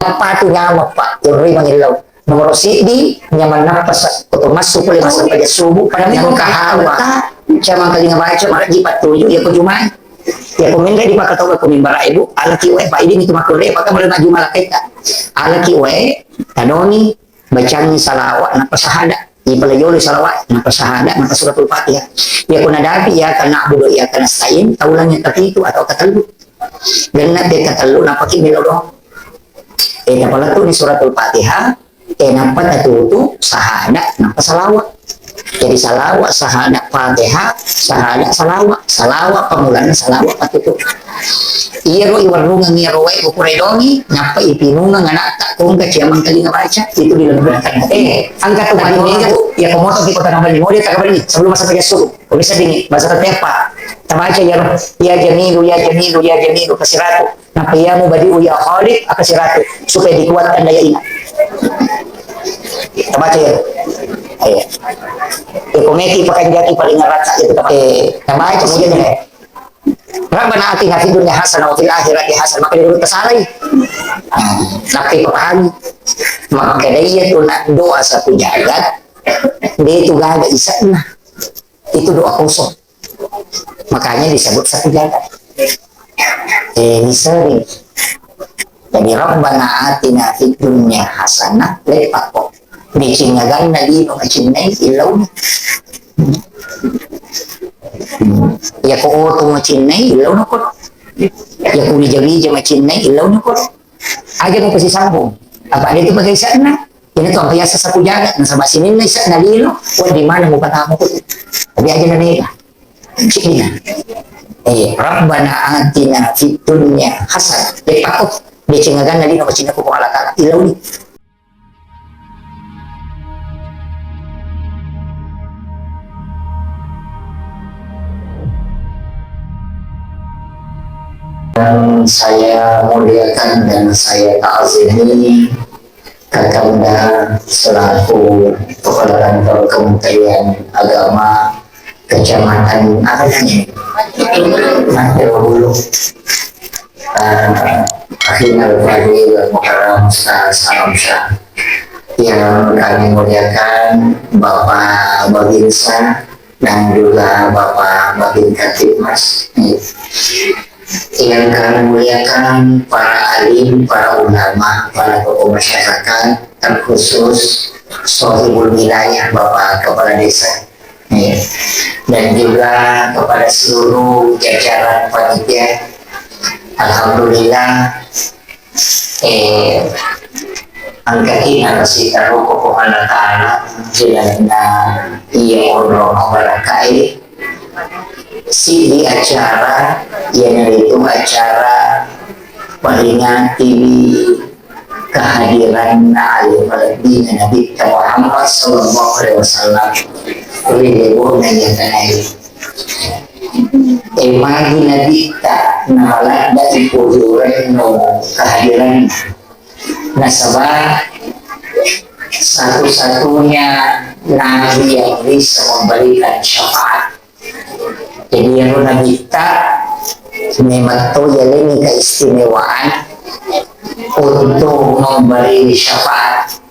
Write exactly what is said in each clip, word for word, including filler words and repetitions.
Nappa tu nyameng, Pak, yero mangillau. Nomoro siddi, nyameng nappasa, ko to massu pole massempajang subuh, pada mengka hawa. Cama kalinga baca, maraji pattuju, ya ko jumai. Ya ko menre di pakatoga ko mimbara ibu, alaki wae, Pak, idi mitu makurre, Pak, kan boleh maju malakaita. Alaki wae, tadoni, bacangi salawa, nappa sahada. Ipalajolo salawa, nappa sahada, nappa suratul Fatihah. Ya ko nadapi, ya kana abudo, ya kana stain, taulangi kapitu atau katellu. Genna te katellu, nappa ki melo doang. Eh, tapalettu ni suratul Fatihah, eh, nappa tatutu sahada, nappa salawa. Jadi salawa, sahada, Fatihah, sahada, salawa. Salawa pamulanna, salawa patutu. Iyaro iwarrungeng iyaro wae ko kuredongi, nappa ipinungeng anatta kongka ciamang kalinga baca, itu dilakukan. Eh, angka tu mani mega tu, ya komoto di kota nambali mode tak bali, sebelum masa tiga suruh. Bisa dini, masa tetepa. Tabaca ya, ya Jamilu, ya Jamilu, ya Jamilu, kasiratu. Nappa iya mubadi'u ya Khaliq, akasiratu, supaya dikuatkan daya iman. Tabaca ya. Iya. Iko meki pakanjaki paling rata itu, tapi tabaca mungkin ya. Rabbana atina fid dunya hasanah wa fil akhirati hasanah. Maka dulu tersalai. Tapi pahami. Maka dia tu nak doa satu jagat, dia itu gaga isakna. Itu doa kosong. Makanya disebut satu jagat. Eh, ini sering. Jadi, Rabbana atina fid dunya hasanah, leppakko. Decengaganna lino macinnai illauni. Hmm. Ya ko oto macinnai illauna ko. Ya ko wija-wija macinnai illauna ko. Aja mupasisambung. Apa dia tu pakai sana? Ini tu apa biasa saku jaga. Nasaba sininna isana lino, wa di mana mupatamu ko. Tapi aja na mega. Cina. Eh, Rabbana atina fid dunya hasanah. Leppakko, decengaganna lino macinnai ko Puang Allah Ta'ala. Illauni. Yang saya muliakan dan saya ta'zimi, Kakanda selaku Kepala Kantor Kementerian Agama Kecamatan apa namanya? Mantero Hulu. Eh, Akhi Al-Fadil Al-Mukarram Ustaz Alamsyah. Yang kami muliakan Bapak Babinsa dan juga Bapak Babin Kamtibmas. Yang kami muliakan para alim, para ulama, para tokoh masyarakat, terkhusus Sohibul Wilayah, Bapak Kepala Desa. Iya. Dan juga kepada seluruh jajaran panitia, alhamdulillah, eh, angkaki narasi taruko ko Allah Ta'ala, jalanna iya onrong barakae, sidi acara, iyanaritu acara peringati kehadiranna ale malebbina Nabitta Muhammad sallallahu alaihi wasallam ri lebona iya tanae. E, magi Nabitta namaladda ipojorenno kehadiranna. Nasaba satu-satunya Nabi yang bisa memberikan syafaat. Jadi, iyaro Nabitta memang to yalengngi keistimewaan untuk memberi syafaat.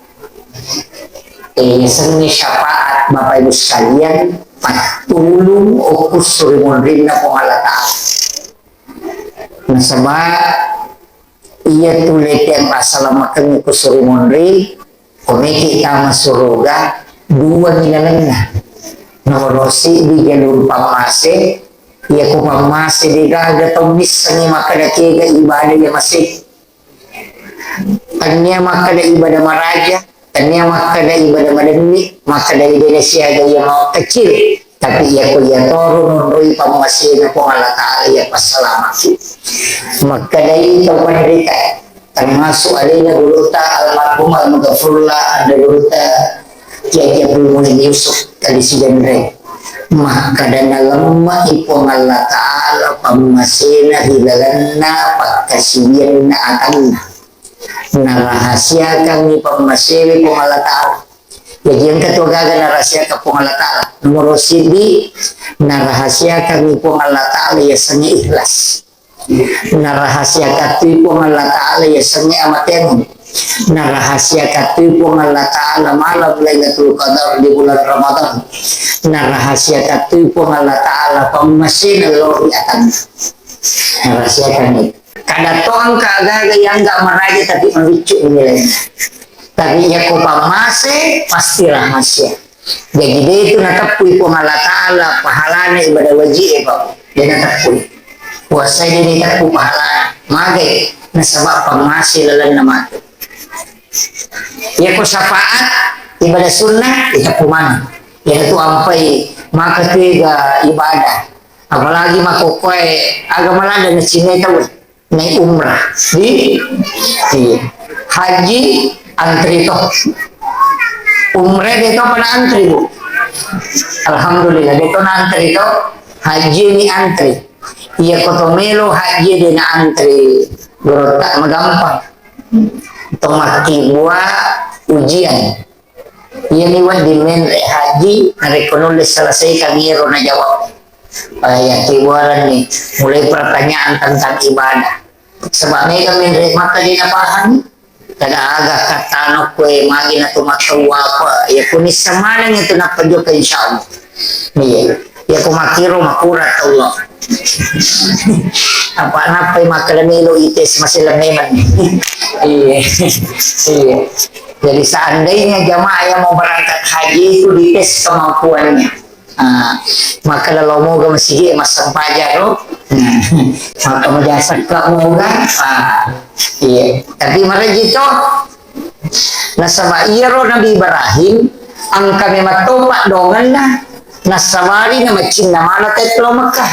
Eh, yasengnge syafaat, Bapak Ibu sekalian, pattulung okko suri monrinna Puang Allah Ta'ala. Nasaba iya tu leteng asalamakeng ku suri monri, ko meki tama suruga, dua mi lalenna. Nomoro siddi jalur pammase, iya ko pammase degaga tau missengi makkeda kega ibadah iya mase. Tania makkeda ibadah maraja, tania makkeda ibadah madenni, makkeda ibadah siaga iya mau kecil. Tapi iya ko iya toro nonroi pammasena Puang Allah Ta'ala iya passalamaki. Makkedai tau panrita, termasuk alena gurutta almarhum almaghfurullah, ada gurutta Kiai Abdul Muin Yusuf tadi Sidenreng. Makkeda nalemma'i Puang Allah Ta'ala pammasena ri lalenna pakkasiwianna atanna. Narahasiakangngi pammasewe Puang Allah Ta'ala. Jaji engka tu gaga narahasiakang Puang Allah Ta'ala. Nomoro siddi, narahasiakangngi Puang Allah Ta'ala yasengnge ikhlas. Narahasiakang tu Puang Allah Ta'ala yasengnge amateangngi. Narahasiakan tu Puang Allah Ta'ala malam Lailatul Qadar di bulan Ramadan. Narahasiakan tu Puang Allah Ta'ala pammasena lao ri atanna. Narahasiakan itu. Kada to engka gaga yang enggak maraja tapi mabiccu nilainya. Tapi iya ko pammase pasti rahasia. Jaji, de tu nateppui Puang Allah Ta'ala pahalana ibadah wajib e, Pak. De nateppui. Puasa de nateppui pahalana. Magai? Nasaba pammase lalenna matu. Iya ko syafaat, ibadah sunnah, iteppu maneng. Iya tu ampai maka tega ibadah. Apalagi makkokkoe agama lada nacinai tau. Naik umrah di, iya. Haji antri to. Umrah de to pada antri, Bu. Alhamdulillah, de to na antri to. Haji ni antri. Iya ko to melo haji de na antri. Gorotta magampang. To makkibua ujian. Iyami wedding menre haji, narekko nulle selesaikan iyaro najawab. Eh, yakkibuarenni mulai pertanyaan tentang ibadah. Sebab mega menre Makkah de napahami. Kada aga kattano kue magi natu makkau apa. Ya kunissa maneng itu nappajoka, insya Allah. Iya. Ya ko makkiro makura Allah. Apa nappai makkeda melo ites masih lememan. Iya. Iya. Jadi seandainya jamaah yang mau berangkat haji itu dites kemampuannya. Ah, makkeda lo moga masigi massempajang ro. Maka maja sakka moga. Ah, iya. Tapi maraji to. Nasaba iyaro Nabi Ibrahim engka memang to paddoangenna, nassabari na macinna maneng tette lao Makkah.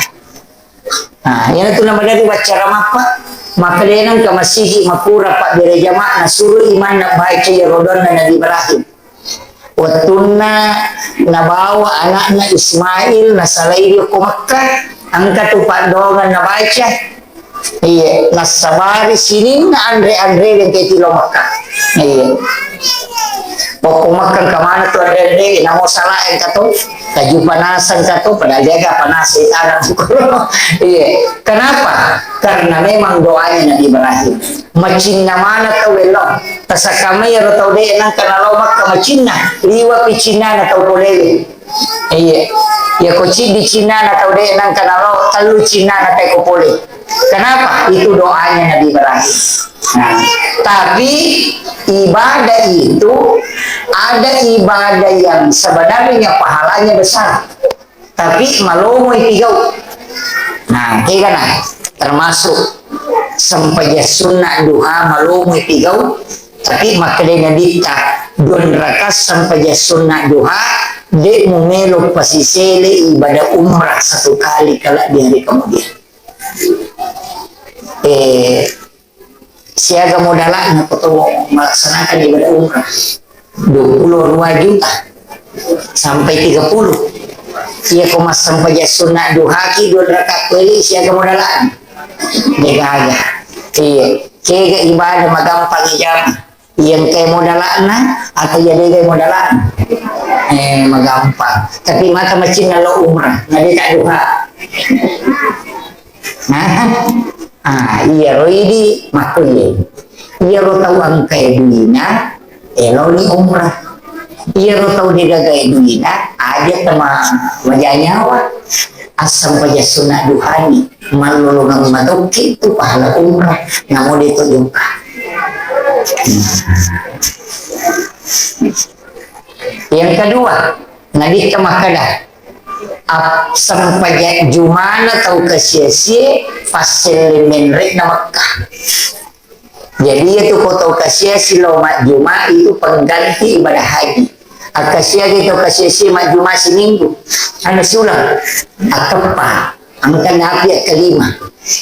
Nah, iyanatu namadari waccara mappa, makkedai nengka masigi makura pabbere jamaah nasuro imanna baca iyaro doanna Nabi Ibrahim. Wettunna nabawa anakna Ismail nasalai ri okko Makkah, engka tu paddoangeng nabaca. Iya, nassabari sininna anre-anre engka tilo Makkah. Iya. Pokko Makkah engka maneng tu anre-anre, namo salah engka tu, kaju panasang engka tu, padahal dia gak panas di tanah. Iya. Kenapa? Karena memang doanya Nabi Ibrahim. Macinna maneng tau elong. Tasakkamai ero tau de nangka nalao Makkah macinna, liwa pi cinnana tau polewe. Iya. Iya ko ciddi cinnana tau de nangka nalao, tellu cinnana tai ko pole. Kenapa? Itu doanya Nabi Ibrahim. Nah, tapi ibadah itu ada ibadah yang sebenarnya pahalanya besar. Tapi malomoi pigau. Nah, kega na termasuk sempajang sunna duha malomoi pigau. Tapi makkedai Nabitta, dua rakaat sempajang sunna duha, de mumelo pasisele ibadah umrah satu kali kelak di hari kemudian. Eh, siaga modala'na ko to melaksanakan ibadah umrah, dua puluh dua juta sampai tiga puluh. Iya ko massempajang sunna duhaki dua rakaat kueli, siaga modala'na? Degaga. Iya, kega ibadah magampang ijama. Iya engka modala'na atau iya degai modala'na? Eh, magampang. Tapi maka macinna lo umrah, na de tak duha. Nah, ah, iyaro idi makkuye. Iyaro tau engkae duina, eloni umrah. Iyaro tau degaga duina, aja tama majanyawa. Assempajang sunna duhani, mallolongang matokki tu pahala umrah, namo de to jokka. Yang kedua, Nabitta makkeda, ap-, sempajang jumana tau kasiasie passelle menre'na Makkah. Jadi, iya tu ko tau kasiasi lao majjuma itu pengganti ibadah haji. Akkasiaki tau kasiasi majjuma siminggu. Ana siulang. Akkeppa. Engka napi akkalima.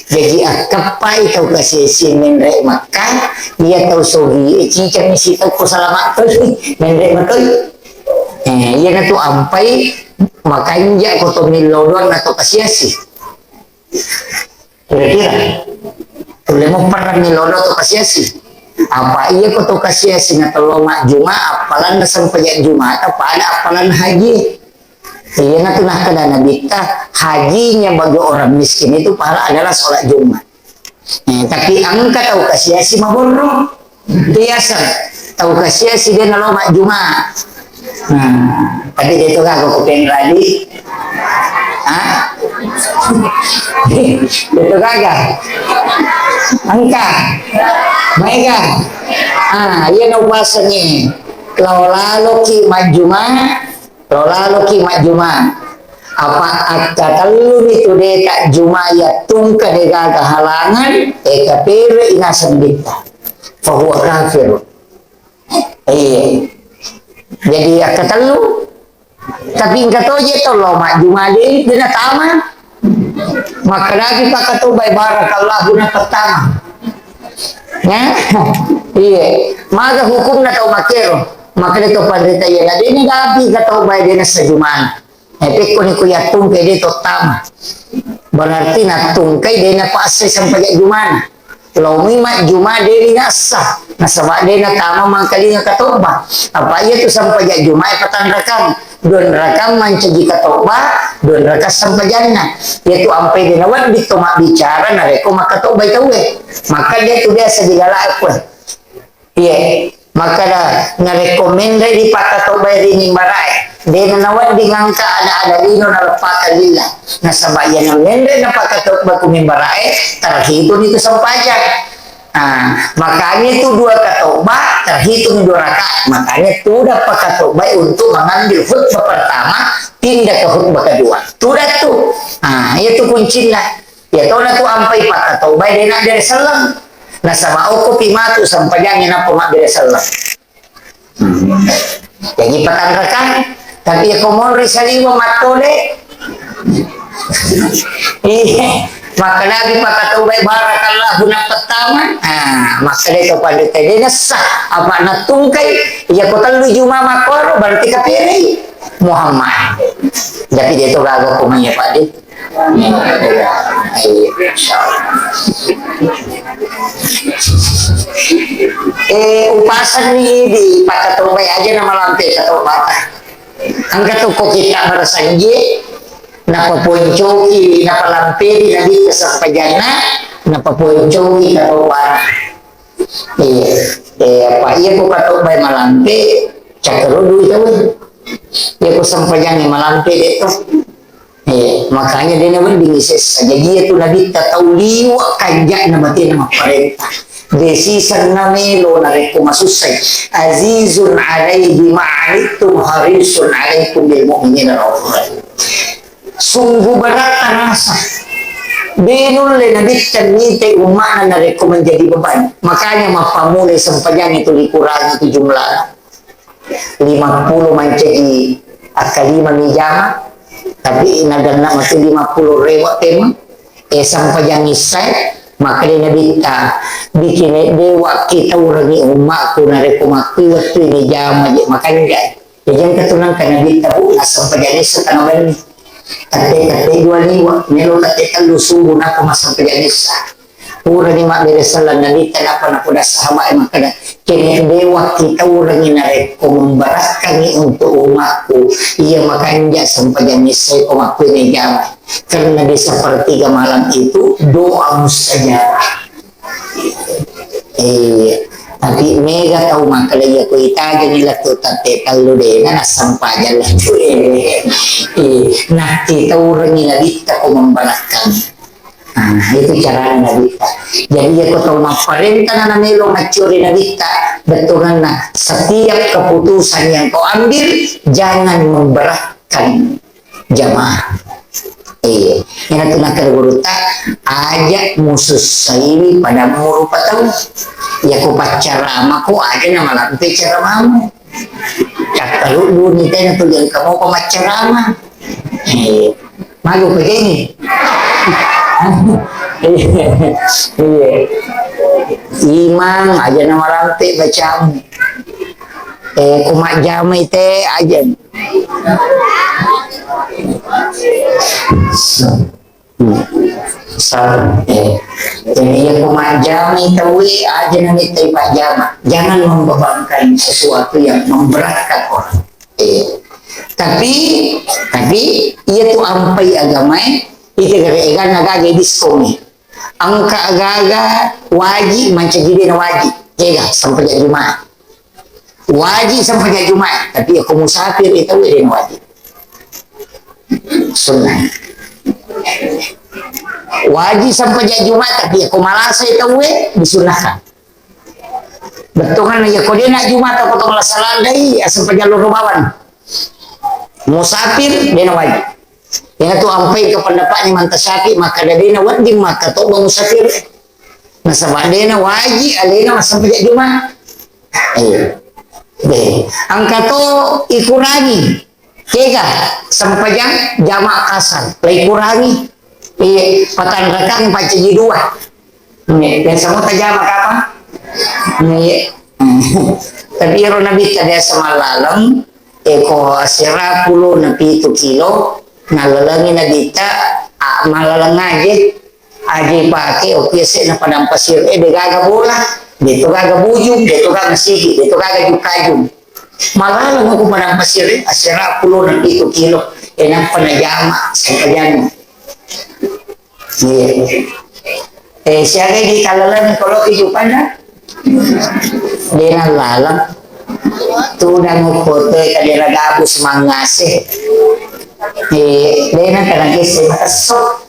Jaji akkeppai tau kasiasi menre Makkah, iya tau sogi, eh, ciceng si tau ko salama toi, menre matoi. Eh, iyanatu ampai makanja ko to millau doang atau kasiasi. Kira-kira, tulle mupperrang millau doang atau kasiasi. Apa iya ko to kasiasi na tello majjuma, appalanna sempajang jumata pada appalanna haji. Iyanatu nakkeda Nabitta, hajinya bagi orang miskin itu pahala adalah sholat Jumat. Eh, tapi engka tau kasiasi maborro. Biasa tau kasiasi de nalo majjuma. Nah, tapi de to gaga ko penradi. Hah? De to gaga. Engka. Maega. Ah, iya no puasangi. Lao laloki majjuma, lao laloki majjuma. Apa akkatelluni tu de tajjuma iya tungka de gaga halangan, e kapere inaseng bitta. Fahuwa kafir. Iya. Jadi akkatellu. Tapi engka toje to lo majjuma de, de natama. Makkadapi pakatobai barakallahu na pertama. Ya? Iya. Maga hukumna tau makero. Makkada to panrita iya na de ni gapi katobai de nasa jumana. Eh, pekko ni ku yattungkai de to tama. Berarti nattungkai de napassai sempajang jumana. Laomi majjuma de ni nassa. Nasaba de natama mangkalinga katobba. Apa iya tu sempajang juma e patanrakang. Dua rakang mancaji katobba, dua rakang sempajanna. Iya tu ampai de nawedding to mabbicara narekko makkatobbai tauwe. Maka de tu biasa digalak kue. Iya, makkada narekko menre dipakatobbai ri mimbarae, de nanawedding engka ada-ada lino naleppakang lillah. Nasaba iyana menre napakatobba ku mimbarae, terhitungni tu sempajang. Nah, makanya itu dua katobba terhitung dua rakaat. Makanya tuda pakatobbai untuk mengambil khutbah pertama, pindah ke khutbah kedua. Tuda tu. Nah, itu kuncinna. Iya tona tu ampai pakatobbai de nabbere selleng. Nasaba okko pi matu sempajangnge nappa mabbere selleng. Hmm. Jaji patanrakang, tapi iya ko monri saliweng mattole. Iya, makkadapi pakatobbai barakallahu nappettama. Ah, makkada to panrita de nessa, apa nattungkai, iya ko tellu juma makkoro berarti kaperei Muhammad. Tapi de to gaga ko manya pade. Eh, upasanni idi pakatobbai aja na malampe katobbata. Engka tu ko kita barasanji, napaponcoki, napalamperi nabi kesempajanna, napaponcoki katobbana. Iya, iya, apa iya ko katobbai malampe, cakkeru dui tau. Iya ko sempajangnge malampe de to. Eh, makanya de nawedding sessa. Jadi iya tu nabitta tau liwa kanja'na batena mapparenta. De siseng namelo narekko masussai. Azizun alaihi ma'anittum harisun alaikum bil mu'minina raufur rahim. Sungguh beratta rasa. De nulle nabitta mitai umma'na narekko menjadi beban. Makanya mappamulai sempajangnge tu dikurangi tu jumlahna. Lima puluh mancaji akkalima mi jama, tapi naganna matu lima puluh rewa tema. Eh, sampajang issae, makkeda nabitta, bikin dewa kita urangi ummaku narekko makkui wettu ini jama je makanja. Jadi engka tu nangka nabitta bu, nasampajang issa tanawenni. Tette-tette dua liwa, melo tette tellu subuh nappa masampajang issa. Purani mabbere selleng nabitta, nappa napoda sahabat e makkeda, kene dewa kita urangi narekko memberatkangi untuk umatku, iya makanja sempajang issai ko makkuine jama. Karena di sepertiga malam itu doa mustajabah. Eh, tapi mega tau makkeda iya ko itajeng lettu tette tellu dena nassempajang lettu. Eh, eh, nah kita urangi nabitta ko memberatkan. Nah, itu carana nabitta. Jadi, iya ko tau mapparenta na namelo maccuri nabitta, bettuanna setiap keputusan yang kau ambil, jangan memberatkan jamaah. Iya, iyana tu nakkeda gurutta, aja musussaiwi padammu rupa tau. Iya ko paccaramako, aja namalampe caramamu. Cakkarudduni tena tu engka mopa maccarama. Eh, malu pegeni. Iya. Imang aja namalampe bacamu. Eh, ko majjamai te aja. Hmm. Sa-, eh, jadi iya ko majjamai tauwe, aja namittai pajjama. Jangan membebankan sesuatu yang memberatkan orang. Eh, tapi, tapi iya tu ampai agamae, ite gare eganna gaga diskoni. Engka agaga wajib mancaji dena wajib. Kega, sempajang Jumat. Wajib sempajang Jumat, tapi ko musafir itu de' wajib. Sunnah. Wajib sempajang Jumat, tapi ko malasa itu we, disunnahkan. Bettuanna iya ko de' na Jumat ko to malasa laleng, asempajang loro bawang. Musafir, de' na wajib. Iyanatu ampai ke pendapatnya Imam Syafi'i, maka de' na wedding maka to musafir. Nasaba de' na wajib alena massempajang Jumat. Eh. De'. Engka to ikurangi. Kega sempajang jama' kasar. La ikurangi. Eh, patanrakang pancaji dua. Nih, biasa mau tajama' kapan? Nih. Tapi ero Nabitta biasa mallaleng, eh, ko asera pulo na pitu kilo, nallalengi Nabitta, ah, mallaleng aje. Aje pake, oki ese na padang pasir, eh, de' gaga bola, de' to gaga bujung, de' to gaga sigi, de' to gaga jukajung. Mallaleng ko padang pasir, eh, asera pulo na pitu kilo, eh, nappa najama', sempajang. Iya. Eh, siaga di kalaleng kalau kehidupan dah? De' na laleng. Tudang foto kadera gabus mangase. Eh, de' na kadang kese makasok.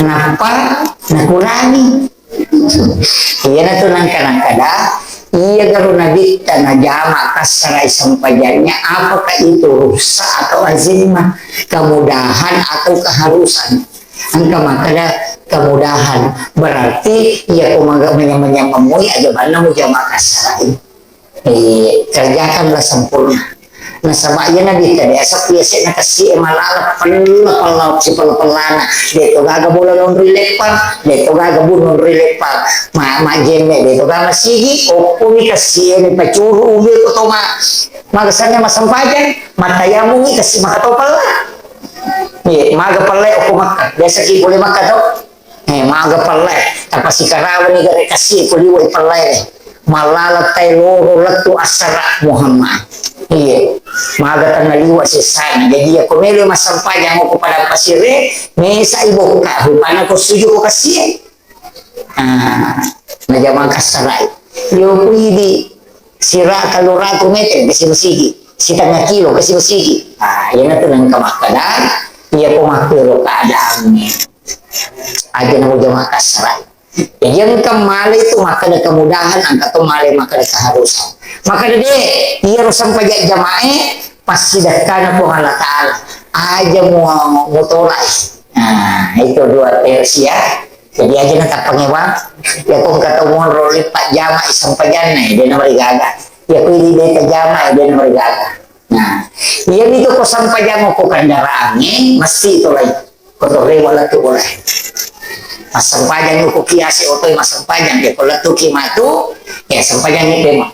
Nappa nakurangi. Iyanatu nangka-nangkada, iya garo Nabitta najama' kassara'i sempajannya, apakah itu rukhsah atau azimah, kemudahan atau keharusan? Engka makkada kemudahan, berarti iya ko maga manyameng-nyameng moi aja banna mujama' kassara'i. Eh, kerjakanlah sempurna. Nasaba iya Nabitta biasa ku yase'na kessi e malala pella-pella, sipella-pellana. De' to gaga bola nonroi leppang, de' to gaga bu nonroi leppang. Ma-, majjemme, de' to gaga sigi, okkomi kessi e ni pacuru ubi ko to ma-, maga sanna massempajang, mattayamungi kessi maka to pella. Iya, maga pella okko Makkah. Biasa ki pole Makkah to. Eh, maga pellai, tapasikarawani gare kassi ko liwai pellai. Mallala tai loro lettu assara Muhammad. Iya. Maga tenna liwa sessana. Jadi iya ko melo massempajang ko padang pasire, mesa ibokka, rupana ko suju ko kassie. Ah, najama kassarai. Yo ku idi sira tellu ratu meter kasi masigi, sitengnga kilo kasi masigi. Ah, iyanatu nengka makkada, iya ko makkero keadaannya. Aja na mujama kassarai. Jadi engka male itu makkada kemudahan, engka to male makkada keharusan. Makkada de, iyaro sempajang jamae passidekkana Puang Allah Ta'ala. Aja mu-, mutolai. Nah, itu dua versi ya. Jadi aja na tappangewa. Ya ko engka to monro leppa jama sempajanna, de na marigaga. Ya ko idi de tajama, de na marigaga. Nah, iyami tu ko sampajang ko kendaraangnge, mesti tolai. Ko to rewa lettu boleh. Massampajang ko kiase otoi massampajang, ya ko lettu ki matu, ya sampajang ni pema.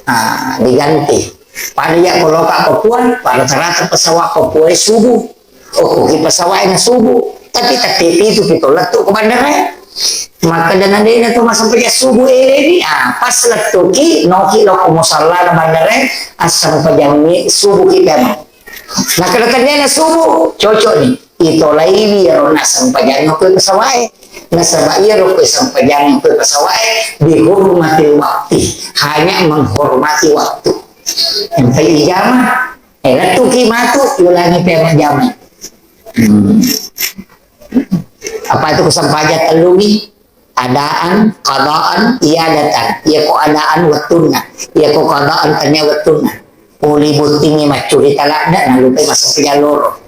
Ah, diganti. Pada ya ko loka Papua, pada rata-rata pesawat Papua subuh. Oh, ko ki pesawat na subuh. Tapi tapi itu kita lettu ko bandara. Maka dengan dia tu massampajang subuh ini, ah, pas lettu ki, noki lo ko musalla na bandara, assampajang ni subuh kita. Nah, kalau ternyata subuh, cocok nih. Itolaiwi ero nassampajang ko pesawat. Nasaba iyaro ko sampajang ko pesawat, dihormati waktu. Hanya menghormati waktu. Sampai ijama, eh, lettu ki matu, ulangi pema jama. Hmm. Apa itu ko sampajang tellu ni? Adaan, qadaan, iadatan. Iya ko adaan wettunna. Iya ko qadaan tania wettunna. Poli bottingi maccurita ladda, nalupai massempajang loro.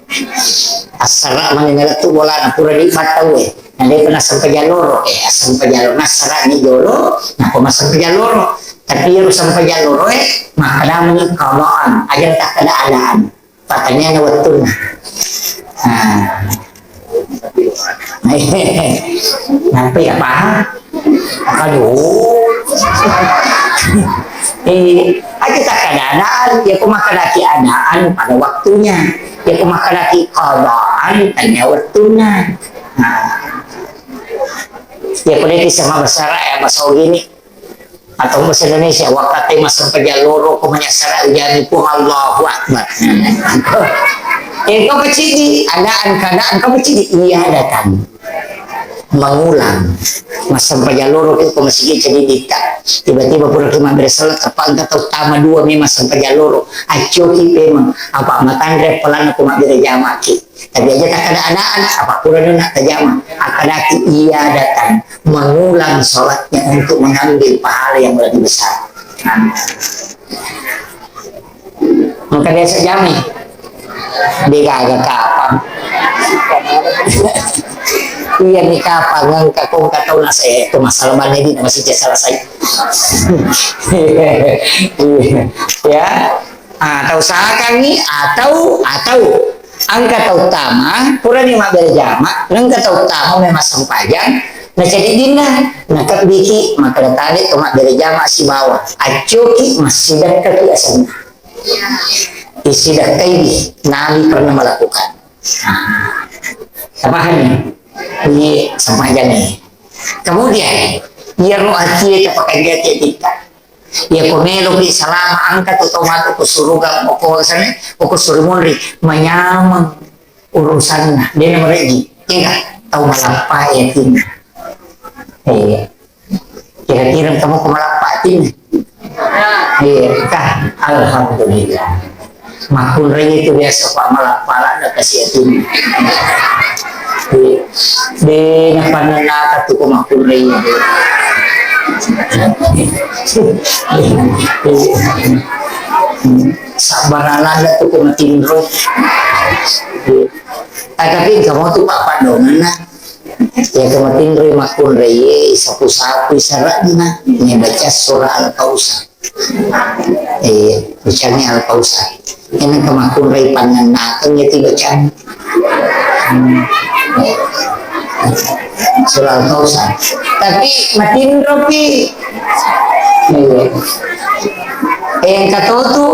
Assara mani nalettu bolana, pura di battau e. Nade pernah sempajang loro, eh, sempajang loro. Nassara ni jolo, nako massempajang loro. Tapi iyaro sempajang loro e, makkadamani qadaan. Aja takkada adaan. Patannianna wettunna. Ah. Nampai ya paham? Aduh. Eh, aja tak keadaan, ya ko makkadaki adaan pada waktunya. Ya ko makkadaki qadaan, tanya wettunna. Nah. Ya ko deki sama besar ya, bahasa gini. Atau bahasa Indonesia, wakati massempajang loro ko manyassara ujani Puang Allahu Akbar. Engka pacidi, adaan keadaan engka pacidi, iya datang. mengulang. Massempajang loro ki ko masigi ceddi ditta. Tiba-tiba pura ki mabbere sella, tappa engka tau tama dua memang sempajang loro. Accoki pemeng. Apa matanre palanna ko mabbere jamaki. Tapi aja tak ada-adaan, apa pura nak tajama. Akadaki ia datang mengulang sholatnya untuk mengambil pahala yang lebih besar. Engka biasa jami. De gaga kapang. Iya ni kapang engka ko engka tau nase itu masalah bane di masih jasa selesai. Ya. Ah, tau sakangi atau atau engka tau tama purani mabbere jama, engka tau tama memang sempajang, na jadi dinna, na kebbiki makkeda tadi to mabbere jama sibawa accoki massidekkaki asenna. Isidakkai nabi pernah melakukan. Nah, pahami? Ini sempajang ini. Kemudian, iyaro atie tapakanjaki kita. Iya ko meloki salama engka tu tau matu ko suruga, ko sana, ko suri munri, manyameng urusanna, de na mereji. Kega tau malappa yakinna. Iya. Kira-kira kamu ko malappa yakinna. Iya, kah? Alhamdulillah. Makkunrai itu biasa pa malappa la da kasi yakinna. Iya. De na pannennaka tu ko makkunrai. Sabbaralada tu ko matinro. Ah, tapi kamu tu pak padonganna. Ya ko matinro makkunrai sapu-sapu saranna. Ni baca surah Al-Kautsar. Eh, bacani Al-Kautsar. Ini kemakkunrai pannennakeng ya ti bacang. Hmm. Surah Al-Kautsar. Tapi matinropi. Iya. Eh, engka to tu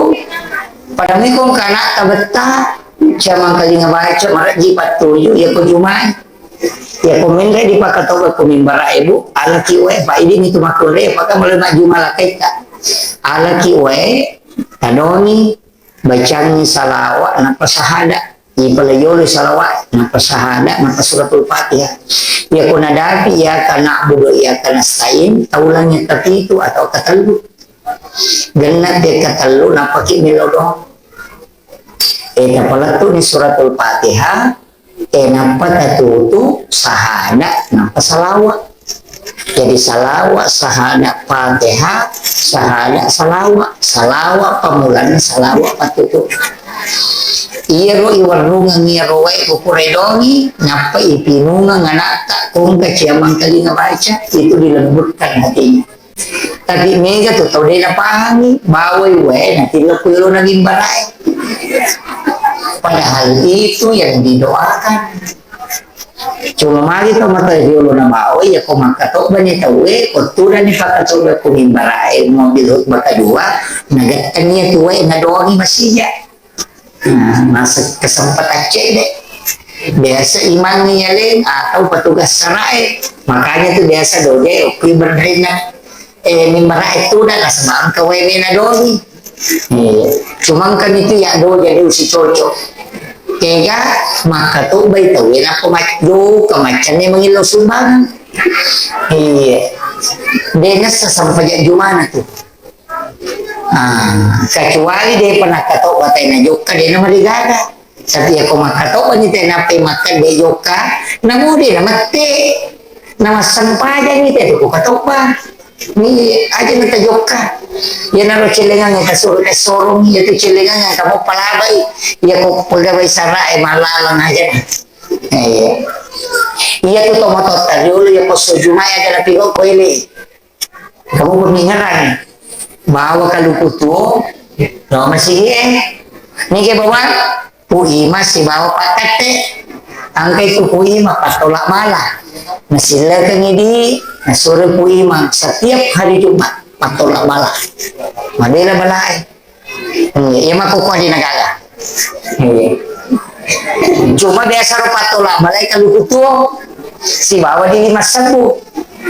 pada mekong kana tabetta, cuma kalinga baca maraji pattuju ya ko jumai. Ya ko menre dipakatoba ko mimbara ebu, alaki wae, pa idi mitu makkunrai, apakah mulai majjuma lakaita. Alaki wae, tadoni, bacangi salawa, nappa sahada. Ipalaiolo salawa, nappa sahada, nappa suratul Fatihah. Ya ko nadapi, iyyaka na'budu wa iyyaka nasta'in, taulangi tapitu atau katellu. Genna te katellu, nappaki melo doang. Eh, tapalettu ni suratul Fatihah, eh, nappa tatutu sahada, nappa salawa. Jadi salawa, sahada, Fatihah, sahada, salawa. Salawa pamulanna, salawa patutu. Iyaro iwarrungeng iyaro wae kukuredongi, nappa ipinungeng anatta, kongka ciamang kalinga baca, itu dilembutkan hatinya. Tapi mega tu tau de napahangi, bawai wae natillo ku yolona mimbarae. Padahal itu yang didoakan. Cuma magi to mata yolona bawai, ya ko makkatobba ni tauwe, ko tudang ni pakatobba ku mimbarae, mobil khutbah kedua, nagattani ya tuwe nadoangi masija. Nah, masa kesempatan cedde. Biasa imang yaleng atau petugas sarae. Makanya tu biasa doje okui berrena, eh, mimbara itu dah nasaba engka wewe na doni. Eh, cuma kan itu ya doje de usi cocok. Kega maka tu bai tau enak pemacu kemacam memang ilo sumbangan. Iya. Dengar sesampajak jumana tu. Ah, kecuali de pernah katoba tena jokka de na marigaga. Tapi ya ko makkatoba ni tena pe makkede jokka, namu de na mette. Na massempajang ni te ko katoba. Ni aja na tajokka. Ya naro celengang ta suruh ta sorong, ya tu celengang ta mau palabai. Ya ko pegawai sarae malalang aja. Eh, iya tu tomato tadi dulu ya ko sojumai aja na pigo ko ini. Kamu bermingeran bawa kaluku tuo, no masigi eh. Nike bawa Pu Ima sibawa Pak Kate. Angka itu Pu Ima patolak bala. Nasillekengi di, nasuro Pu Ima setiap hari Jumat patolak bala. Madela balae. Hmm, iya mako ko di negara. Iya. Cuma biasa ro patolak balae kaluku tuo sibawa di lima sebu.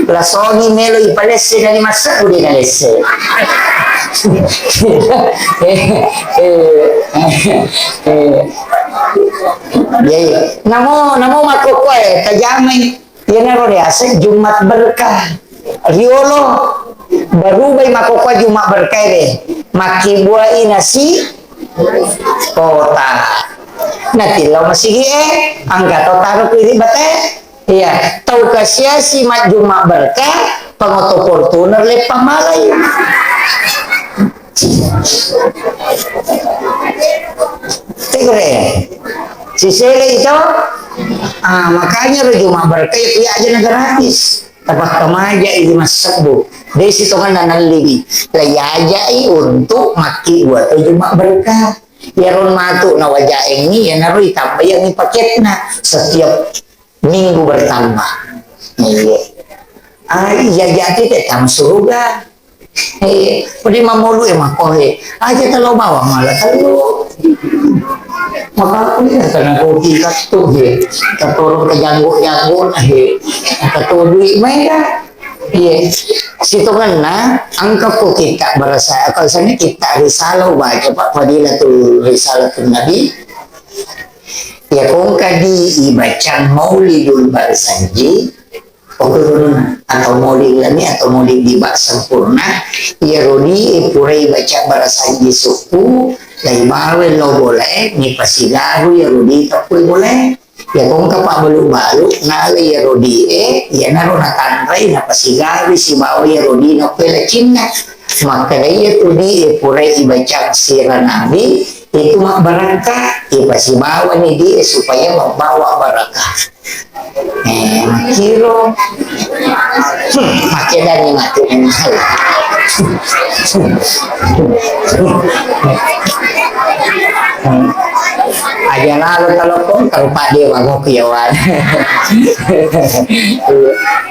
Lasongi melo ipalesse dari lima sebu di nalesse. Eh, eh, eh, eh. Iya, iya. Namo, namo mako ko eh, tajamai. Iyanaro riaseng Jumat berkah. Riolo, barubai makkokkoe Jumat berkah de. Makkibuai nasi kotak. Natillau masigi e, engka to taro ku ri bate. Iya, tau kasiasi majjuma berkah, pangoto Fortuner leppang malai. Tegere. Sisele itu. Ah, makanya ro Jumat berkah itu ya aja na gratis. Tapakka maja ini massebbu. Desi tongan nanalliwi. Lai ajai untuk makki buat Jumat berkah. Ya ron matu na wajaengi ya naro itambayangi paketna setiap minggu bertambah. Iya. Ah, iya jadi tetang surga. Eh, pede mamolu e makohe. Aja telo bawang malah telo. Maka aku ini karena kopi katu he. Katorong ke janggo-janggo na he. Kato duit mereka. Iya. Sitongenna, engka ko kita berasa, kalau sana kita risalah baca Pak Fadilatul Risalatul Nabi. Ya kongka di ibacang Maulidul Barzanji, Pokokna, atau maulid lami atau maulid di bak sempurna, iyaro di e purai baca barasanji sukku, lai bawe lo bolae, ni pasigaru iyaro di tappui bolae. Ya kongka pabbalu-balu, nale iyaro di e, iyanaro natanrai, napasigaru sibawa iyaro di nappui lacinna. Makkeda iyatu di e purai ibaca sira nabi, itu mabbarakka, ipasibawani di e supaya membawa barakah. Eh, makkiro. Hmm, makkedani matu. Aja lalo telepon, kalau Pak Dewa, kok yawan.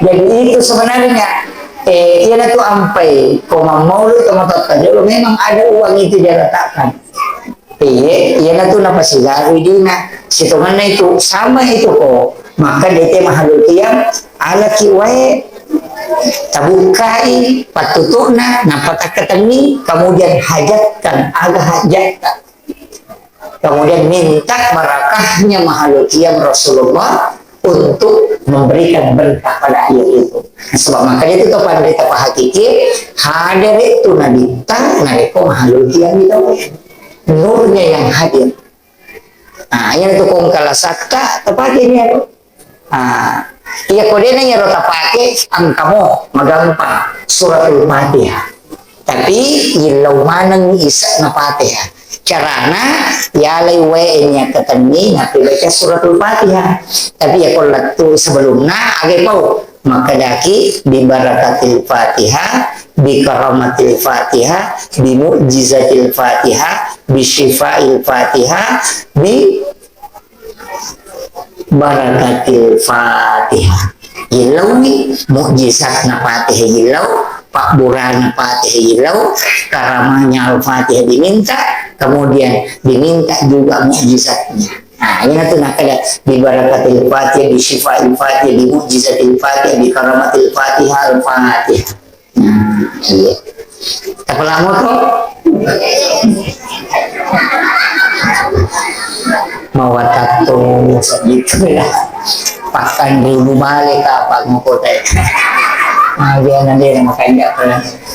Jadi itu sebenarnya, eh, iya tu ampai, ko mammaulu, teman-teman, memang ada uang itu dia letakkan. Iya, iyanatu napasigarui dina. Sitongenna itu, sama itu ko. Maka dete mahalul qiyam, alaki wae, tabukkai pattutu'na, nappa takkatenni, kemudian hajatkan, aga hajatta. Kemudian minta barakahnya mahalul qiyam Rasulullah untuk memberikan berkah pada ayat itu. Sebab maka itu to pandita pahakiki, hadir itu Nabi ta, nabi ko mahalul qiyam itu. Nurnya yang hadir. Nah, iya tu kongkala sakka, tapake ni ero. Ah, iya ko dena ero tapake, engkamo, magampang, Suratul Fatihah. Tapi, illau maneng isa na Fatihah. Carana, yalai wae nya ketenni, napi baca Suratul Fatihah. Tapi ya ko lettu sebelumna, age pau. Makkedaki, "Bi barakatil Fatihah, bi karamatil Fatihah, bi mu'jizatil Fatihah, bi syifail Fatihah, bi barakatil Fatihah." Yillauwi, mu'jizatna Fatihah yillau, pabburana Fatihah yillau, karamahnya Al-Fatihah diminta, kemudian diminta juga mu'jizatnya. Nah, ini tuh nakada, "Bi barakatil Fatihah, bi syifail Fatihah, bi mu'jizatil Fatihah, bi karamatil Fatihah, Al-Fatihah." Nah, iya. Tapalamo to? Mawatatto segitu ya. Pakan dulu balik apa ngukotai. Nah, dia nanti makanya.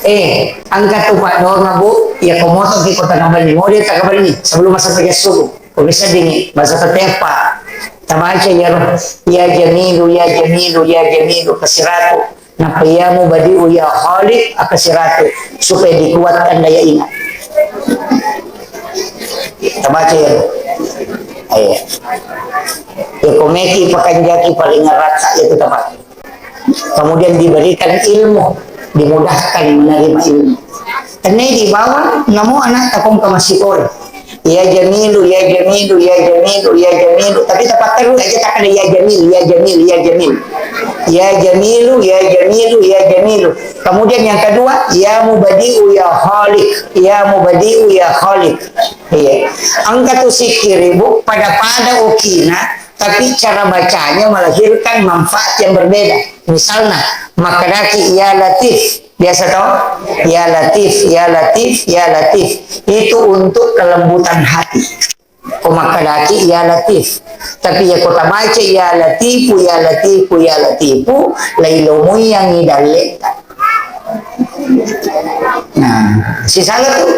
Eh, angkat tuh Pak Dora, Bu. Ya, komoto di kota Nabalni. Mau dia tak kembali sebelum masa kerja subuh. Ko bisa dini, bahasa tetepa. Tabaca ya roh. Ya Jamilu, ya Jamilu, ya Jamilu, kasiratu. Nappa ya Mubadi'u, ya Khaliq, akasiratu. Supaya dikuatkan daya ingat. Tabaca ya roh. Ayo. Ya komeki pakanjaki paling rata itu tapakai. Kemudian diberikan ilmu, dimudahkan menerima ilmu. Tenai di bawah, namo anak takong ke masih kor. Ya Jamilu, ya Jamilu, ya Jamilu, ya Jamilu. Tapi tepat terus aja tak ada ya Jamil, ya Jamil, ya Jamil. Ya Jamilu, ya Jamilu, ya Jamilu. Kemudian yang kedua, ya Mubadi'u, ya Khaliq. Ya Mubadi'u, ya Khaliq. Iya. Angka tu sikiri, Bu, pada-pada okina, tapi cara bacanya melahirkan manfaat yang berbeda. Misalnya, makkedaki ya Latif, biasa toh? Ya Latif, ya Latif, ya Latif. Itu untuk kelembutan hati. Ko makkadaki ya Latif. Tapi ya ko tabaca ya Latifu, ya Latifu, ya Latifu, lailomoi yang idalleta. Nah, sisala tu.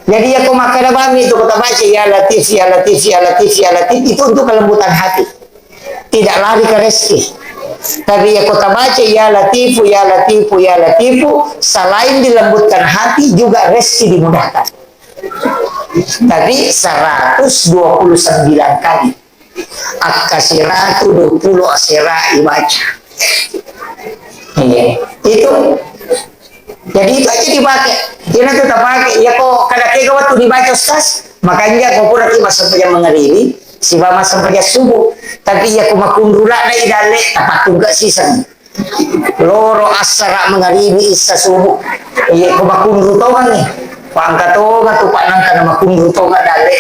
Jadi ya ko makkada bami tu ko tabaca ya Latif, ya Latif, ya Latif, ya Latif, itu untuk kelembutan hati. Tidak lari ke rezeki. Tapi ya ko tabaca ya Latifu, ya Latifu, ya Latifu, selain dilembutkan hati juga rezeki dimudahkan. Tapi seratus dua puluh sembilan kali. Akka siratu dua puluh asera ibaca. Iya, itu. Jadi itu aja dipakai. Iyana tu tapakai. Ya ko kada kega waktu dibaca, Ustaz. Makanya ko pura ki massempajang mangaribi, siba massempajang subuh. Tapi ya ko makunrulak na idalle, tapatungka siseng. Loro assara mangaribi issa subuh. Iya, ko makunru tongangngi. Pangka tonga tu pak nangka na makunru tonga dalle.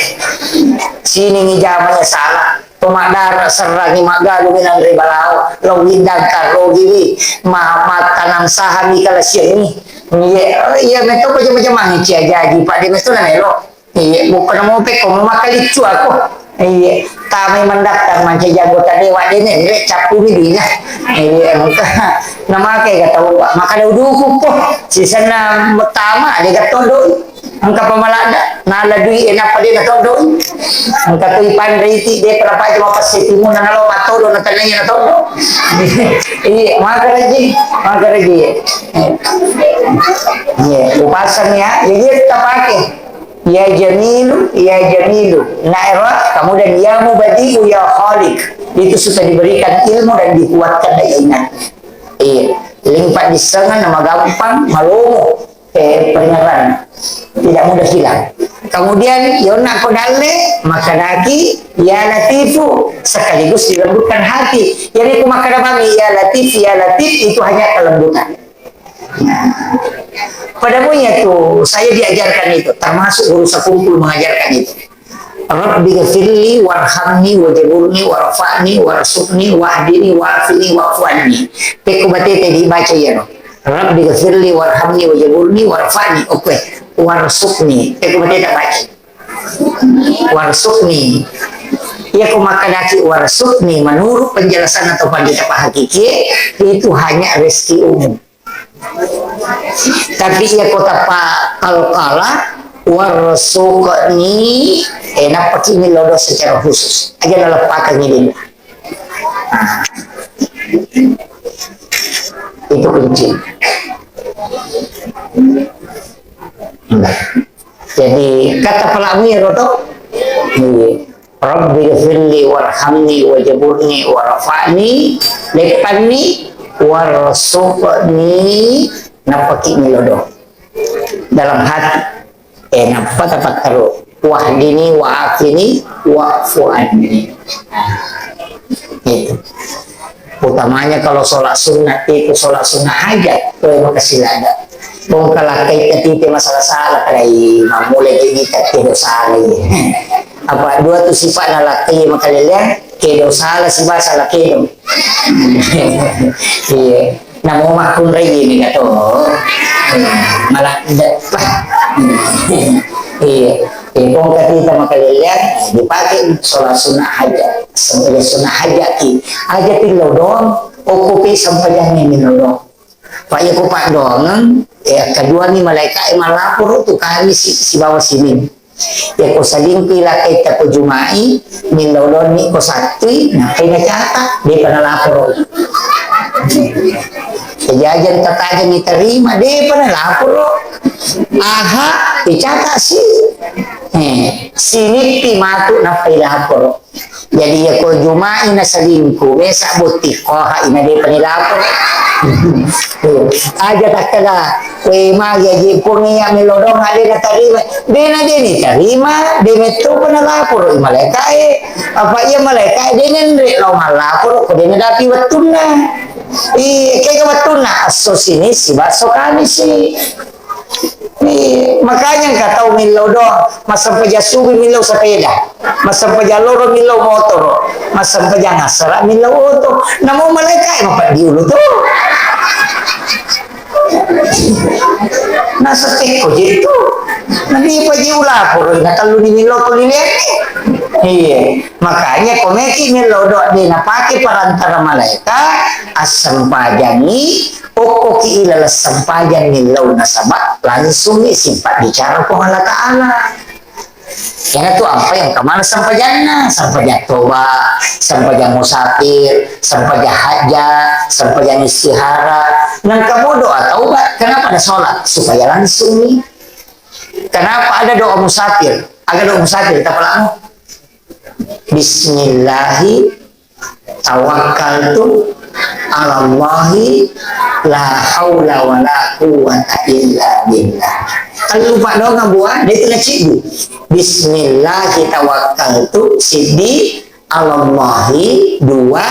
Siningi jamanya salah. To maddara serrangi maggalungi nanre balao. Lo windang karrogiwi. Ma-, mattanang sahami kalasiangngi. Iya, iya, metto ko jama-jamangi cia jaji, pak de mesto na melo. Iya, bukan mau pekko, mau makaliccu aku. Iya, tamai mendaftar mancaji anggota dewan dene, nire cappu mi duina. Iya, engka. Namake ga tau, maka da uduku po. Sisenna metama, de ga tondoi. Engka pamalada, nala dui, eh, napa de na tondoi. Engka tu ipanre iti, de pernah paja mapasetimu, na nalo matodo, na tananya na tondo. Iya, maka raji, maka raji. Iya, upasang ya, jadi kita pakai. Ya Jamilu, ya Jamilu. Nah, ero, kemudian ya Mubadi'u, ya Khaliq. Itu sudah diberikan ilmu dan dikuatkan daya ingat. Iya. Limpat di sana nama gampang, malomo. Eh, peringatan. Tidak mudah hilang. Kemudian, yona ko dalle, makanaki, ya Latifu, sekaligus dilembutkan hati. Jadi, ku makkada mami, ya Latif, ya Latif, itu hanya kelembutan. Nah, pada umumnya tuh saya diajarkan itu, termasuk guru sekumpul mengajarkan itu. Rabbi ghafirli warhamni wajaburni warfa'ni warzuqni wahdini wa'afini wa'fu anni. Pekko batete dibaca ya no. Rabbi ghafirli warhamni wajaburni warfa'ni. Oke. Warzuqni. Pekko batete baca. Warzuqni. Iya ko makkadaki warzuqni menurut penjelasan atau pandita pahakiki itu hanya rezeki umum. Tapi iya ko tappa qalqala, warzuqni, eh, nappaki millau doa secara khusus. Aja naleppakang ini. Nah, itu kunci. Jadi, kata pelamu ya, Roto? Iya. Rabbi ghafirli warhamni wajaburni warfa'ni, leppanni, warzuqni, nappaki milodo. Dalam hati. Eh, nappa tapattaro. Wahdini, wa'afini, wa'fu anni. Itu. Utamanya kalau sholat sunnah itu sholat sunnah hajat, koe makasih lada. Bongkala kai katite masalah-salah, kadai mammulai kita ke dosa lagi. Apa dua tu sifat na lakkai makaleleang, kedo salah si bahasa lakkedo. Iya. Namo makkunrai ini kato. Malah depa. Iya. Eh, bongkar kita makaleleang, dipakai sholat sunnah hajat. Sebagai sunnah hajat ki. Aja pillau doang, okupi sampajangnya minodong. Pak, iya ko paddoangeng, eh, kedua ni malaika e malaporo tu kami si, sibawa sining. Iya ko salingki laketta ko Jumai, millau donni ko Sattui, nappai nacata, depa nalaporo. Kejajang tatajang diterima, depa nalaporo. Aha, dicata si. Eh, sinippi matu nappai laporo. Jadi, iya ko Jumai na salingku, mesa botting, ko ha ina depa ni laporo. Aja takkeda, we magi aji pung iya melodong ade na tarima. De na de ni tarima, de metto pa na laporo i malaika e. Apa iya malaika e de nenre lao malaporo ko de na dapi wettunna. I kega wettunna, esso sini si basso kami si. Iya, makanya engka tau millau doang, massempajang subuh millau sepeda, massempajang loro millau motoro, massempajang assara millau oto. Namo malaika e mapeddi ulu tu. Nasetekko je tu. Nadipa ji ulaporo, na tellu ni millau ko lilianni. Iya. Makanya ko meki millau doa de napake perantara malaika, assempajangi, okkoki ilaleng sempajang millau nasaba langsung ni sifat bicara Puang Allah Ta'ala. Iyanatu apa yang kemana sempajanna, sempajang toba, sempajang musafir, sempajang hajat, sempajang istihara. Nangka mo doa taubat, kenapa ada sholat? Supaya langsung ni. Kenapa ada doa musafir? Ada doa musafir, kita pelamu. Bismillahi tawakkaltu ala Allahi la haula wala quwwata illa billah. Kalau lupa doang buah, dia kena cibu. Bismillahi tawakkaltu, siddi, ala Allahi, dua,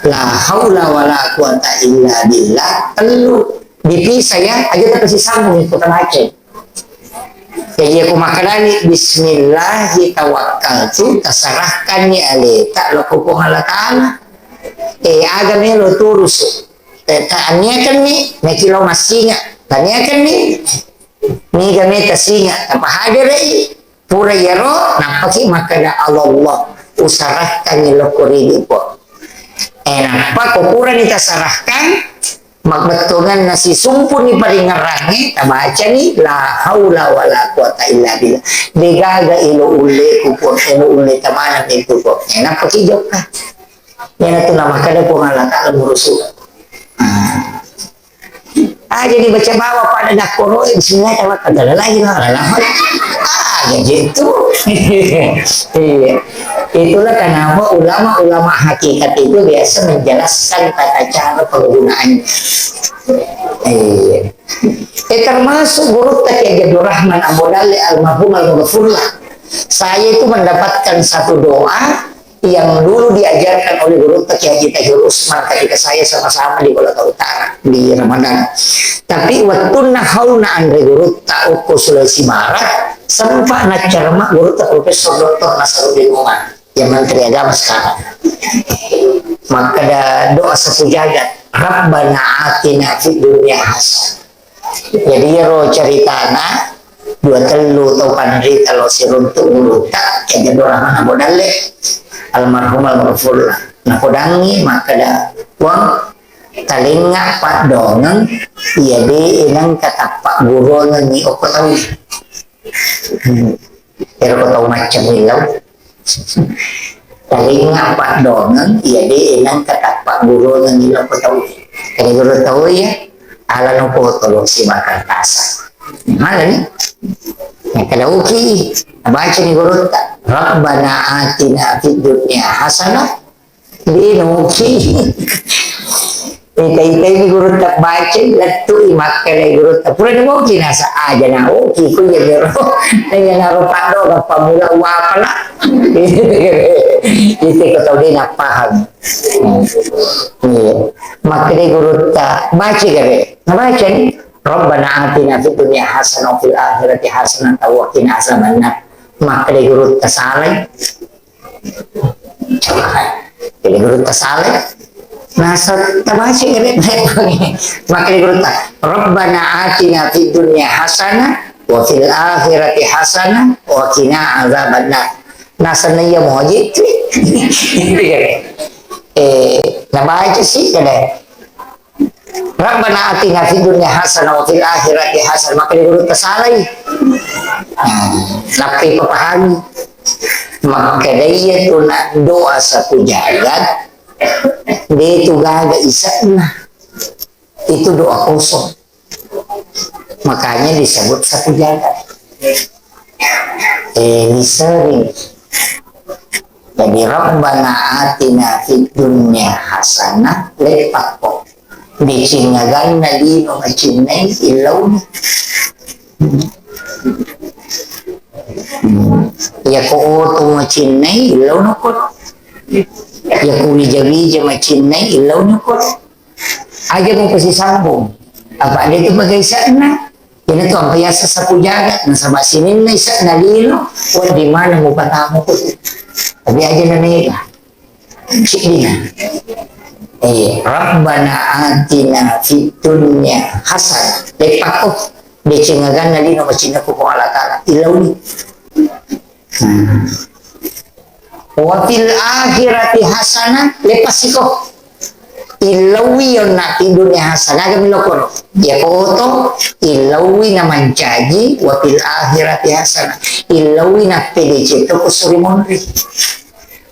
la haula wala quwwata illa billah, tellu. Dipisah ya, aja tak kasih sambung itu kan Aceh. Jadi aku makkalani, bismillahi tawakkaltu, tasarahkanni aleta lokko Puang Allah Ta'ala. Eh, aga melo turusu. Eh, ta-, aniakanni, nakilau massinga. Taniakanni, niga meta singa, tapahadere i. Pura iyaro, nappaki makkada, "Allah, usarahkanni lokko ri Puang." Eh, nappa ko purani tasarahkan, mabbettuanganna sisumpuni paringerrangnge, tabacani, "La haula wala quwwata illa billah." Degaga elo ulle ku Puang, elo ulle tamana itu Puang. Eh, nappaki jokka. Iyanatu namakkada Puang Allah Ta'ala murusu. Ah. Ah, jadi baca bawa pada dakkoro, bismillah, tawakkal, la ilaha illallah. Ah, jadi itu. Iya. Itulah kenapa ulama-ulama hakikat itu biasa menjelaskan tata cara penggunaannya. Iya. Eh, termasuk gurutta Kiai Haji Abdul Rahman Ambo Dalle almarhum almaghfurlah. Saya itu mendapatkan satu doa yang dulu diajarkan oleh gurutta Kiai Haji Tahir Usman ketika saya sama-sama di Kolaka Utara di Ramadan. Tapi wettunna haulna anre gurutta okko Sulawesi Barat, sempat naccarama gurutta Profesor Doktor Nasaruddin Umar yang Menteri Agama sekarang. Makkada doa satu jagat, "Rabbana atina fid dunya hasanah." Jadi, iyaro caritana, dua tellu tau panrita lao siruntu gurutta, Kiai Abdul Rahman Ambo Dalle, almarhum almaghfurlah. Napodangngi makkada, "Puang, talengnga paddongeng, iya de nengka tappa guruangengngi okko tau." Hmm. Ero ko tau macca millau. Talengnga paddongeng, iya de nengka tappa guruangengngi lokko tau. Kade guru tau iya, ala no potolo sibawa kertas. Mana ni? Yang kada uki, baca ni gurutta. Rabbana atina fid dunya hasanah. Dinoki. Ita-ita ini gurutta baca, lettu i makkeda gurutta. Pura ni moki nasa aja na oki, ku iya bero. Nanya naro paddo, ka pamula wapala. Itu ko tau de na paham. Iya. Makkeda gurutta, baca gare. Na baca ni. Rabbana atina fid dunya hasanah wa fil akhirati hasanah wa qina azabannar. Makkeda gurutta salai. Coba kan. Jadi gurutta salai. Nasa tabaca gare. Makkeda gurutta, "Rabbana atina fid dunya hasanah wa fil akhirati hasanah wa qina azabannar." Nasa naiya moji. Eh, nabaca si kada. Rabbana atina fid dunya hasanah wa fil akhirati hasanah. Makkeda gurutta salai. Nah, nappai papahami. Makkeda iya tu na doa sapu jagat, de tu gaga ise'na. Itu doa kosong. Makanya disebut sapu jagat. Eh, disering. Jadi, "Rabbana atina fid dunya hasanah," leppakko. Decengngaganna lino macinnai illauni. Yako oto macinnai illaunako. Yako wija-wija macinnai illaunako. Aja mupasisambung. Apa de tu bagai ise'na? Iyanatu ampa yaseng sapu jagat, nasaba sininna ise'na lino, wedding maneng mupatamu ko. Tapi aja na mega. Siddinna. Eh, Rabbana atina fid dunya hasanah. Leppakko. Deceng aganna lino macinnakku Puang Allah Ta'ala. Illauni. Hmm. Wa fil akhirati hasanah, leppasiko. Illaui yonna fi dunya hasanah, aga milokoro. Iya koto, illaui na mancaji, wa fil akhirati hasanah. Illaui na pede ceto ko suri monri.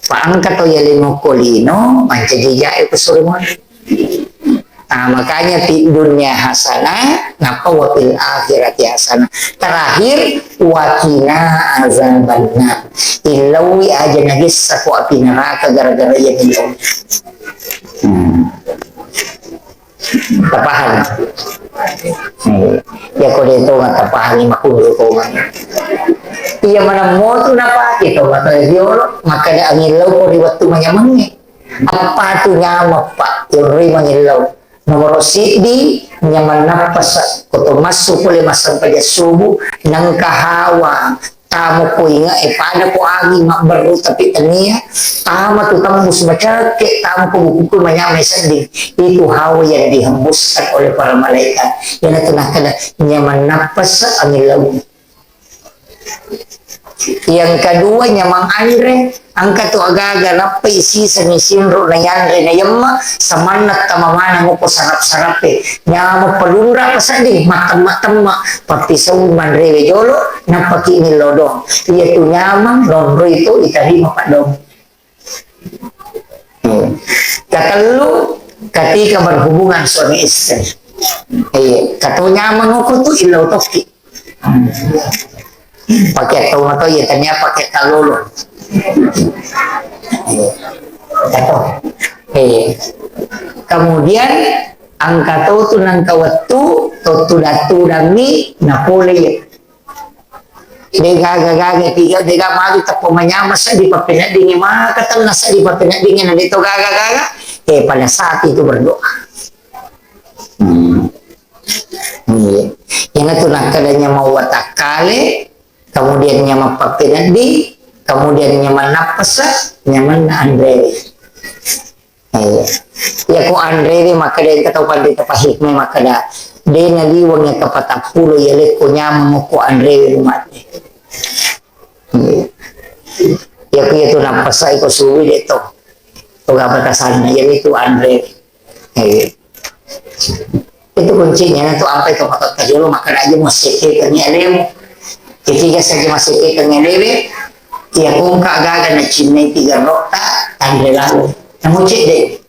Pa engka to yaleng okko lino, mancaji jae ko suri monri. Nah, makanya fi dunya hasanah, nappa wa fil akhirati hasanah. Terakhir, wa qina azabannar. Illaui aja nagessa ko api neraka gara-gara iya millau. Hmm. Tapahang? Hmm. Ya, ko de to tapahang, makunru to. Iya, mana motu napake to mata riolo, maka ada angin lau ko ri wettu manyamengnge. Apa tu nyameng, Pak? Yonroi mangillau. Nomoro siddi, nyameng nappasa. Ko to massu pole massempajang subuh, nengka hawa, tamo ko inge, eh, pada ko angin mabberru tapi tania, tama tu tembus macakke, tamo ko bukuku manyameng sedding. Itu hawa yang dihembuskan oleh para malaikat. Yang itu nakada nyameng nappasa angin laut. Yang kedua, nyameng anre, engka tu agaga nappai sisengngi sinro na yanre na yemma, samanna tama maneng ko sarap-sarape. Nyameng pelunra pasedding, mattemma-temma, pappisau manrewe jolo, nappaki millau doang. Iya tu nyameng, nonroi tu itarima paddong. Hmm. Katellu, ketika berhubungan suami istri. Iya, kato nyameng ko tu illau tokki. Hmm. Pakai tau atau iya tania pakai talolo. Iya. Kato. Iya. Kemudian engka to tu nengka wettu, to tu datu dami, napole. De gaga-gaga tiga, de gaga magi teppo manyameng seddi pappeneddingi, maka tenna seddi pappeneddingi, na de to gaga-gaga, eh, pada saat itu berdoa. Hmm. Iya. Iyana tu nakkeda nyameng watakkale, kemudian nyameng pappenedding, kemudian nyameng nappasa, nyameng na anrewe. Eh, iya ko anrewe makkeda engka tau panrita pahikmai makkeda, de naliweng engka patappulo yalekko nyameng ko anrewe mumadde. Eh, iya ko iya tu nappasai ko suwi de to. To ga batasanna, iya itu anrewe. Eh, Itu kuncinya, itu apa itu matotta jolo, makkeda aja massekekengngi alemu. Ketika saja massekekengngi alewe, iya ko engka gaga nacinnai tigerrotta, tanre lalo. Namu cedde.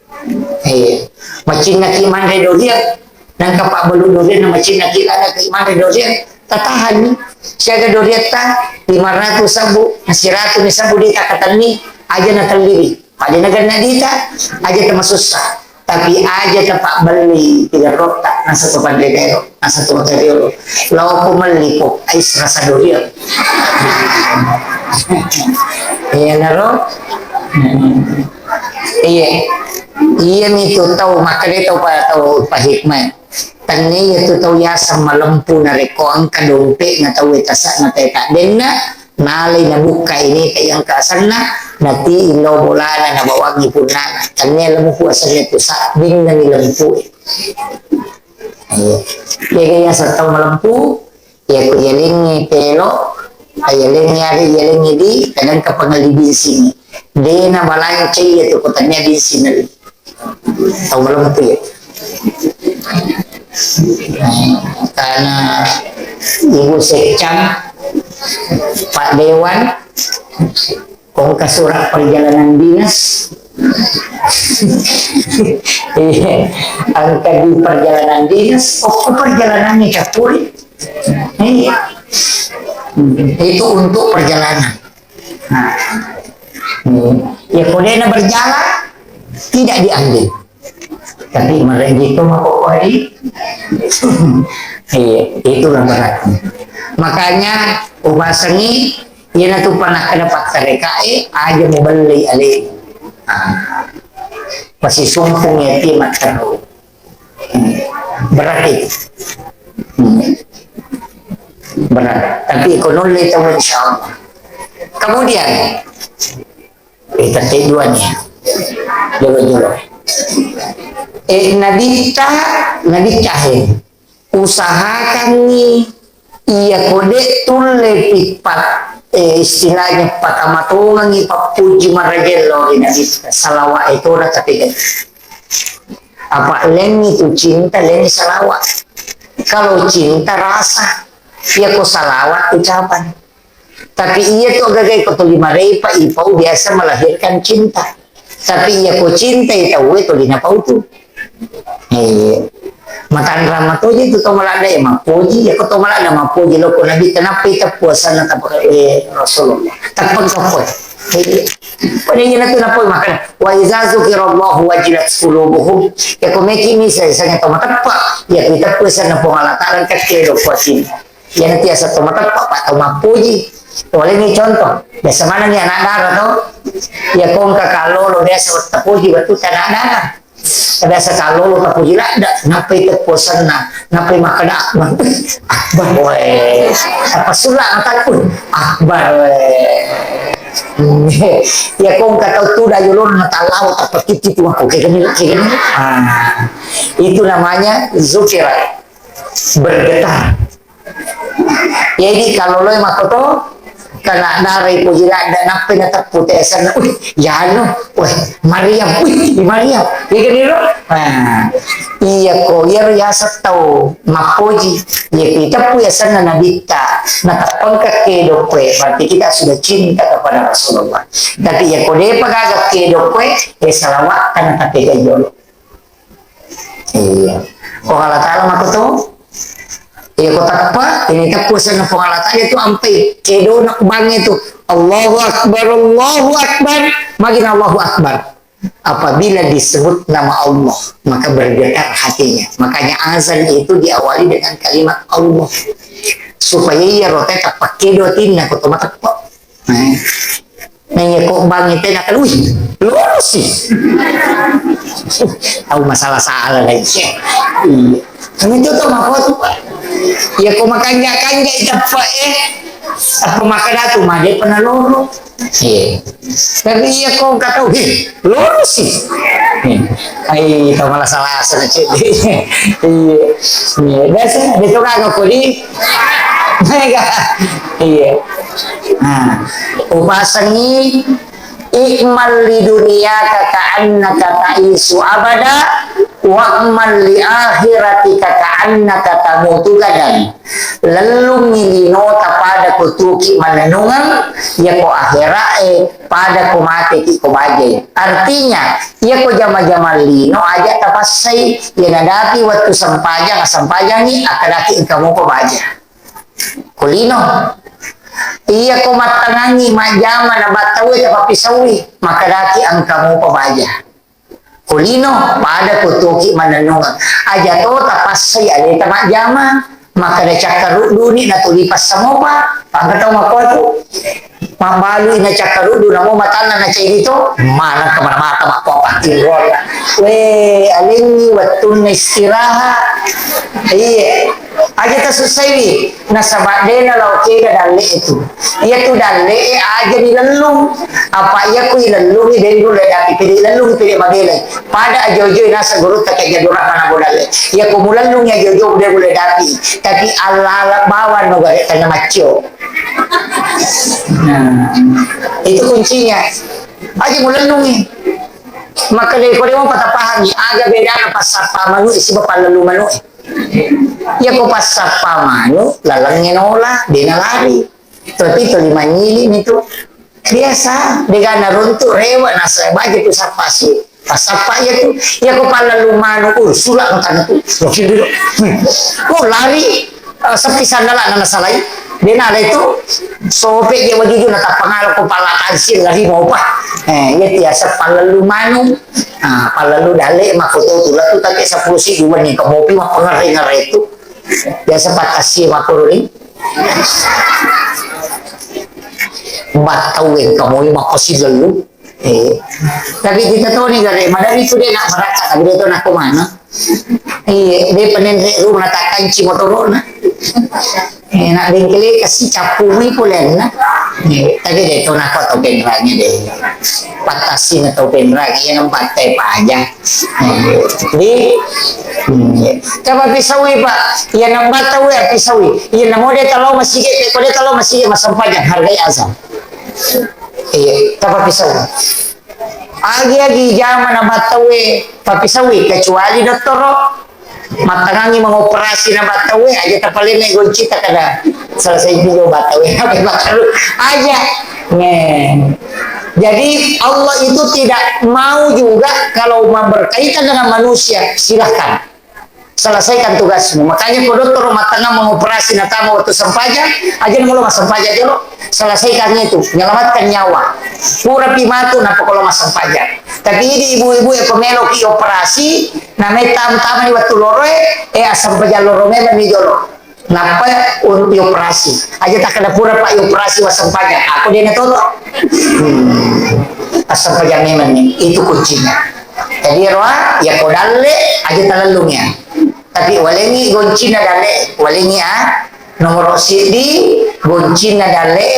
Eh, macinnaki manre doriang, nangka pabbalu doriang, na macinnaki gaga ki manre doriang, tatahanni. Siaga doriatta, lima ratus sabu, siratu ni sabu de takatenni, aja natelliri. Pada nagenna dita, aja tamasussa. Tapi aja tapabbelli tigerrotta, nasa tu panre dero, nasa tu panre dero. Lao ko melli pop ais rasa durian. Iya naro? Iya. Iya mi tu tau makkeda tau pa, tau pahikmah. Tennia iya tu tau yaseng malempu narekko engka dompe'na tau e tase'na teta denna, nalai nabukka ini ka yang ka asenna, nati indo bolana nabawangi punnana. Tennia lemu puasanna tu sabbinna ni lempu. Iya. Iya, iya, satau malempu, iya, ku iyalengngi pelo, iyalengngi ari, iyalengngi di, kadang ka pangelli bisi ni. Dena balancai iya tu ko tennia bisi ni. Tau malempu iya. Karena Ibu Sekcam, Pak Dewan, ko engka surat perjalanan dinas. Iya, engka di perjalanan dinas, oh, perjalanannya campuri. Iya. Itu untuk perjalanan. Nah. Iya. Ya, kodena berjalan, tidak diambil. Tapi merenggito mako kori. Iya, itulah beratnya. Makanya, upasangi, iyanatu panakkeda pattarekae, aja mubellei ale. Ah. Pasisumpung yati matteru. Hmm. Berat itu. Hmm. Berat. Tapi ko nulle tahu, insya Allah. Kemudian, kita dua nih. Jolo-jolo. Eh, Nabitta, Nabitta, eh. Usahakangngi iya ko de' tulle pippa-, eh, istilahnya pakamatongengngi pappuji marajello ri Nabitta, salawat e tona tapi de'. Apa lengngi tu cinta, lengngi salawat. Kalau cinta rasa, iya ko salawat ucapan. Tapi iya tu gaga ko tuli marepa ipau biasa melahirkan cinta. Tapi iya ko cinta i tau e tuli napau tu. Eh, matanra matoji tu to maladda e mappoji, iya ko to maladda mappoji lo ko Nabi kenapa ita puasana tapa, eh, Rasulullah. Tappa kapoi. Eh, pada iya tu napoi makana. Wa iza zukirallahu wajilat qulubuhum. Iya ko meki mi sa-, sanga to mateppa. Iya ko ita puasana Puang Allah Taala kakke do kuasin. Iyana tiasa to mateppa, pa to mappuji. Walengngi contoh, biasa manengngi anak dara to. Iya ko engka kallolo biasa tappuji wettu anak dara. Biasa kallolo tappuji ladda, nappai teppuasanna, nappai makkeda akbar. Akbar, weh. Apa sulla matakku? Akbar, weh. Iya ko engka tau tuda yolona tallawa tappa titi tu aku kayak gini, kayak gini. Ah, itu namanya zukira, bergetar. Jadi kalau lo makoto, kena darai puji ladda, nappai nateppu tesanna, wih, yano, wih, Maryam, wih, Maryam, iya kan lo? Nah, iya ko, iya riasa tau mappoji, iya ko iteppu yasanna Nabitta, nateppengka kedo kue, berarti kita sudah cinta kepada Rasulullah. Tapi iya ko depa gaga kedo kue, eh, salawakkan tapi jolo. Iya. Puang Allah Taala makoto. Iya, ko tappa, ini teppu senna Puang Allah Taala itu ampai kedona kubang itu. Allahu Akbar, Allahu Akbar. Magina Allahu Akbar. Apabila disebut nama Allah, maka bergetar hatinya. Makanya azan itu diawali dengan kalimat Allah. Supaya iya rote tappa kedo tinna ko to mateppa. Nah, naiya ko bangngi tena kan, wih, lorosi. Tau masalah-salah lagi. Iya. Kan itu tuh makotu. Ya ko makanja-kanja itappa, eh. Apa makada tu made pernah loro. Iya. Tapi iya ko kata, wih, lorosi. Iya. Ai, tau malah salah asal cedde. Iya. Iya, biasa ada tuh kagak kuli. Mega. Iya. Nah, upasengngi, "I'mal li dunyaka ka'annaka ta'isyu abada, wa'mal li akhiratika ka'annaka tamutu gadan." Lellungngi linota pada kutuki manennungeng, yako akhira'e pada kumateki ko bajai. Artinya, yako jama-jama lino aja tapassai, ya nadapi wettu sempajang, sempajangi, akadaki engka mupa baja. Ko lino. Iya ko mattangangi majjama na battaue tapappisaui, makkedaki engka mupa baja. Ko lino, pada ko tuoki manennungeng. Aja to tapassai aleta majjama, makkeda cakkarudduni natuli passamopa, pangka tau makkuatu. Mabbalui na cakkaruddu namo matanna na ceddi to, maneng kemana mata makko pattirolla. We, alengngi wettunna istirahat. Iye. Aja tasussaiwi, nasaba dena lao kega dalle itu. Iya tu dalle aja dilellung. Apa iya ku ilellungi denru le dapi pede ilellungi pede mabelai. Pada ajo-ajo nasa gurutta ke jadurah mana bodalle. Iya ku mulellungi ajo-ajo denru le dapi. Tapi ala-ala bawang no gare tanya maccio. Nah, itu kuncinya. Aja mulellungi. Maka dari kode mau patah pahami, aga bedana passappa manu siba pallelu manu. Iya ko passappa manu, lalengnge nola, dena lari. Tapi tuli manyili mi tu. Biasa, degana runtu rewa nasa baje tu sappa su. Passappa iya tu, iya ko pallelu manu, uh, sula ko tanu tu. Lo kiri lo. Hmm. Oh, lari. Eh, sepi sandala na nasalai. Dena ada itu, sope je wajuju na tapangala ko pala tansil lagi mau pa. Eh, iya tiasa pallelu manu. Ah, pallelu dalle mako to tu latu take sepuluh si dua ni ko mopi ma pengere-ngere itu. Biasa patasi mako ri. Batau yang kamu mako si lelu. Eh, tapi kita tahu nih gare, madami tu dia nak merasa, tapi dia tahu nak ke mana. Iya, dia penenre rumah tak kanci motorona. Eh, nak bengkele kasi capui polenna. Iya, tapi de' to nako tau Penrang de'. Pattasi na tau Penrang, iya nambatte paja. Iya. Di, iya. Coba pisaui, Pak. Iya nambatte we pisaui. Iya namo de' talo masigi, ko de' talo masigi massempajang, hargai azan. Iya, coba pisaui. Agi-agi jama na battawe, tapi sawi, kecuali dottoro, mattangangi mengoperasi na battawe, aja tapalenne gonci takkeda selesai juga battawe, apa battawe aja. Nih. Jadi Allah itu tidak mau juga kalau berkaitan dengan manusia, silahkan. Selesaikan tugasmu. Makanya ko dottoro mattangang mengoperasi natama waktu sempajang, aja namo lo massempajang jolo. Selesaikan itu, menyelamatkan nyawa. Pura pi matu, nappa ko lo massempajang. Tapi idi ibu-ibu e ko meloki operasi, namai tam-, tamani waktu loro e, eh, assempajang loro memang ni jolo. Nappa untuk operasi. Aja takkeda pura pa operasi wassempajang. Aku de' na toto. Hmm. Assempajang memang ni. Itu kuncinya. Jadi roa, ya ko dalle, aja talellung ya. Tapi walengi goncina dalle, walengi a, nomoro siddi goncina dalle,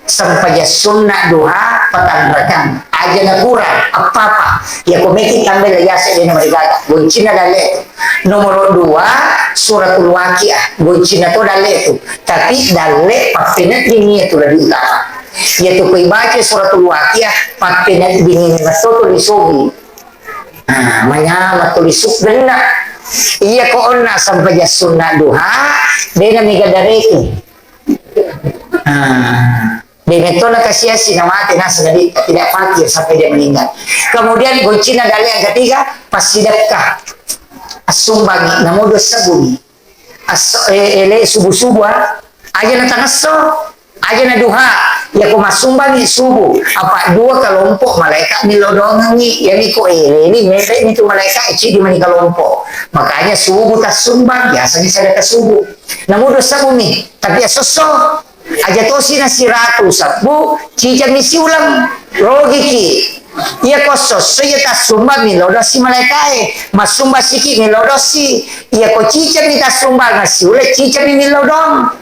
sempajang sunna duha, patanrakang. Aja na kurang, apa-apa. Ya ko meki tambai la yasa de' na marigaga. Goncina dalle. Nomoro dua, suratul waqiah. Goncina to dalle tu. Tapi dalle pappeneddingi itu lebih utama. Ya tu ko ibaca suratul waqiah, pappeneddingi metto to risogi. Ah, manyameng tuli suggenna. Iya ko onna sempajang sunna duha, de' na mega dareku. Ah, de' metto na kasiasi na mate nasaba di-, tidak fakir sampai dia meninggal. Kemudian goncina dalle yang ketiga, passidekka. Assumbangi, namo dua sebbu ni. Asso-, eh, ele subuh-subuh, ah. Aja na tangasso, aja na duha. Ya ko massumbangi subuh, apa dua kelompok malaika millau doangengi. Ya ni ko ele ni, mele ni tu malaika, eh, cidi mani kelompok. Makanya subuh tassumbang, biasanya sadaka subuh. Namo dua sebbu ni, tapi asso-sso. Aja tosi na siratu sebbu, cicami siuleng, rogiki. Iya ko esso-esso iya tassumbang millau dosi malaikae, massumbang siki millau dosi. Iya ko cicami tassumbang siuleng, cicami millau doang.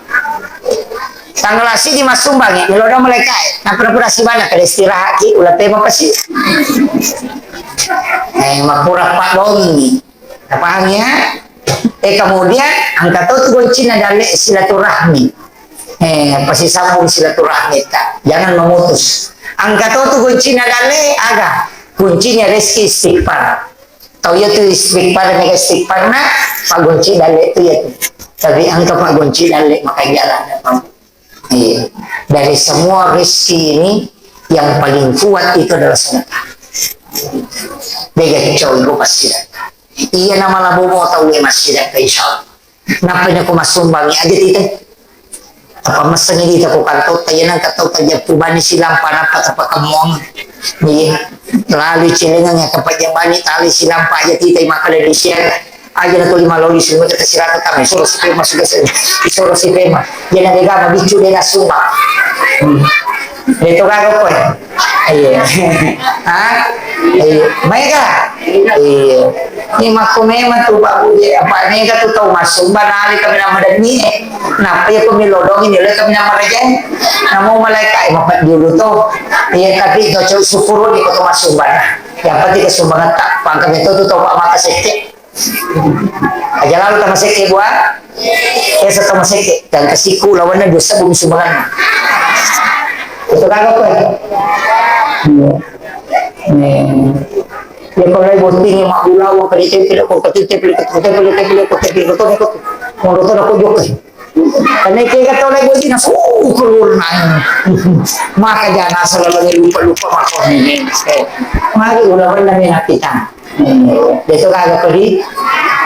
Tanggal siddi massumbangi, millau doang malaikae. Napura-pura sibana kada istirahat ki, ula tema pasi. Eh, makura pak dongi. Napahami ya? Eh, kemudian engka to tu goncina dalle silaturahmi. Eh, pasisambung silaturahmi ta. Jangan memutus. Engka to tu goncina dalle aga? Kuncinya rezeki istighfar. Tau iya tu istighfar, mega istighfar na, pak gonci dalle tu iya tu. Tapi engka pak gonci dalle, maka jalan. Iya. Dari semua rezeki ini, yang paling kuat itu adalah sedekah. Dega kicau ibu pasti sedekah. Iya, nama labomo tau e massidekka, insya Allah. Nappa nako massumbangi aja tita. Apa messengi dita ko kantotta, iya nangka tau tajappu bani silampa nappa tapakemmuang. Iya. Lalu celengang ya kapajabani tali silampa aja tita, makkeda di siang. Aja na tuli maloli sumata sirata tama, isoro si pema sudah se-, isoro si pema. Jana dega mabiccu dena sumba. Hmm. Beto gaga koe. Iya. Ha? Iya. Maega? Iya. Ini makko memang tu Pak Budi, apa mega tu tau massumba nali kami nama demi. Napa ya ko milodong ini le kami nama raja. Namo malaikat, eh, mapat dulu tu. Iya, tapi to syukur di kota massumba. Yang penting kesumbangan tak pangkat itu tu tau Pak mata sekte. Aja lalu tamasekke bua. Esa tamasekke. Dan kasiku lawanna dua sebbu sumbanganna. Itu kagak apa? Iya. Nih. Ya kalau botting mak bulawa kali tempe ko kati tempe ko tempe ko tempe ko tempe ko tempe ko. Mau to ko jokke. Karena kega tau lagi botting na su keluar nang. Maka jangan asal lagi lupa-lupa mako ini. Eh, mari udah benar nih kita. Beto gaga pedih.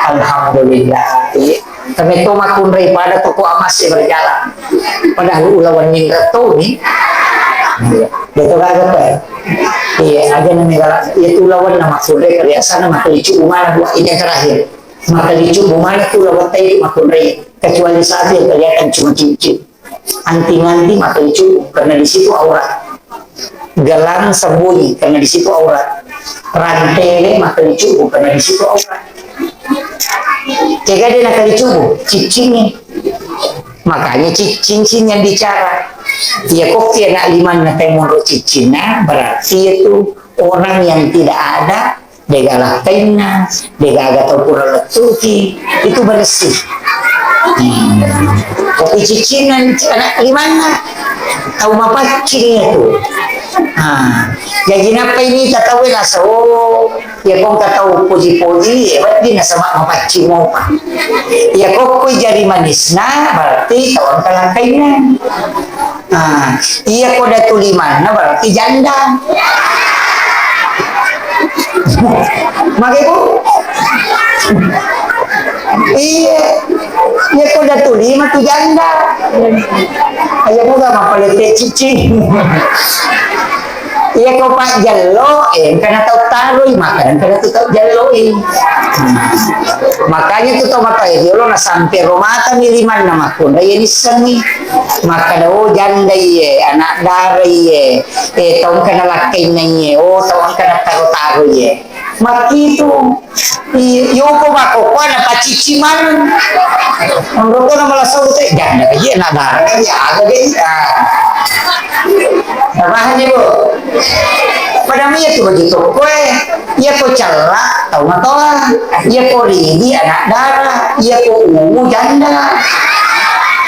Alhamdulillah. Iya. Tapi to makkunrai pada toko amas ya berjalan. Padahal ulawan nindra to ni. Iya. Beto gaga pe. Iya, aja na megala. Iya tu ulawan na makkunrai kebiasaan na makalicu umana buah ini yang terakhir. Makalicu umana tu ulawan tai makkunrai. Kecuali satu yang kelihatan cuma cincin. Anting-anting makalicu karena di situ aurat. Gelang sembunyi karena di situ aurat. Rantele makalicu karena di situ aurat. Kega de nakalicu, ciccingi. Makanya ci-, cincin yang bicara. Iya, kokki anak limanna tae monro ciccinna, berarti itu orang yang tidak ada, dega lakkainna, dega aga tau pura lettuki, itu bersih. Hmm. Tapi ciccinna anak limanna, tau mapaccing itu. Ah, jadi napa ini tatawe rasa, oh, Iya, ko engka tau poji-poji, iya, wedding nasaba mapaccing mopa. Iya, ko kui jari manisna, berarti tau engka lakkainna. Nah, iya, ko datu limanna, berarti janda. Mage, Bu? Iya. Iya, ko datu lima tu janda. Ayo, moga mapalette cicing. Iya, ko pajjello, eh, engkana tau taroi, maka engkana tu tau jelloi. Makanya tu tau matoa riolo na sampe ro mata mi limanna makkunrai, iya nissengi. Makkada, oh, janda iye, anak dara iye, eh, tau engkana lakkainna iye, oh, tau engkana taro-taro iye. Makkitu. I-, yoko makkokkoe napacicci maneng. Menurutku nama lasau teh, janda, iya, nak barang, iya, ada deh. Ah. Nah, paham, Ibu? Pada mia tu baju toko, eh. Iya ko cella, tau matoa. Iya ko ridi, anak dara. Iya ko uwu, janda.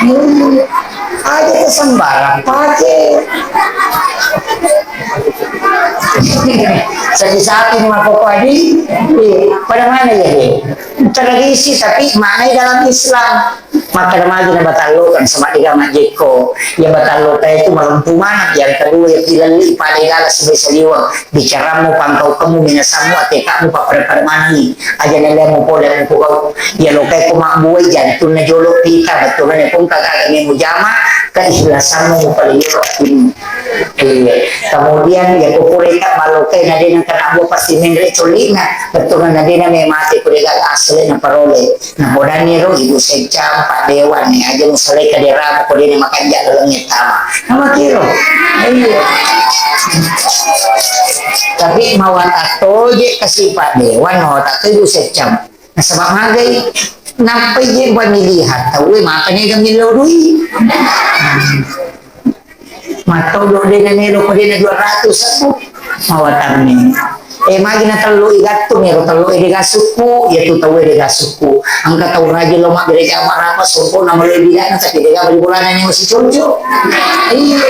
Hmm. Aja sembarang pakai. Sapi-sapi ni makkokkoe, iya. Pada mana ya, deh? Tradisi, tapi maknai dalam Islam. Makkada magi na batallo kan sama dega majjekko. Ya batallo kae tu malempu maneng. Yang kedua ya pilalli pada gala sebaik saliweng. Bicarammu pangkau kamu minasammu atekamu pappada-pada manengi. Aja naliammu pole mupogau. Ya lokai ko mabbuai jantunna jolo pita bettuanna ko engka gaga mujama keikhlasanmu mupalio. Iya. Kemudian, ya, ko pureta malokai na dena kena bua pasti menre colina. Bettuanna dena me mate ko dega asli na parole. Na podani ro ibu secam, Pak Dewan, ni aja musalai kaderamu ko dena makanja laleng tama. Nama kiro? Iya. Tapi mawata toje kasi Pak Dewan, mawata to ibu secam. Nasaba magai, nappai je pamilihan tauwe maka niga millau dui. Mattodo dena melo ko dena dua ratus aku mawatanni. Eh, magi na tello i gattung, ero tello e dega sukku, iya tu tauwe dega sukku. Engka tau rajin lo mabbereja marapa songko na melo bilana tapi dega bali bolana ni masih cocok. Iya.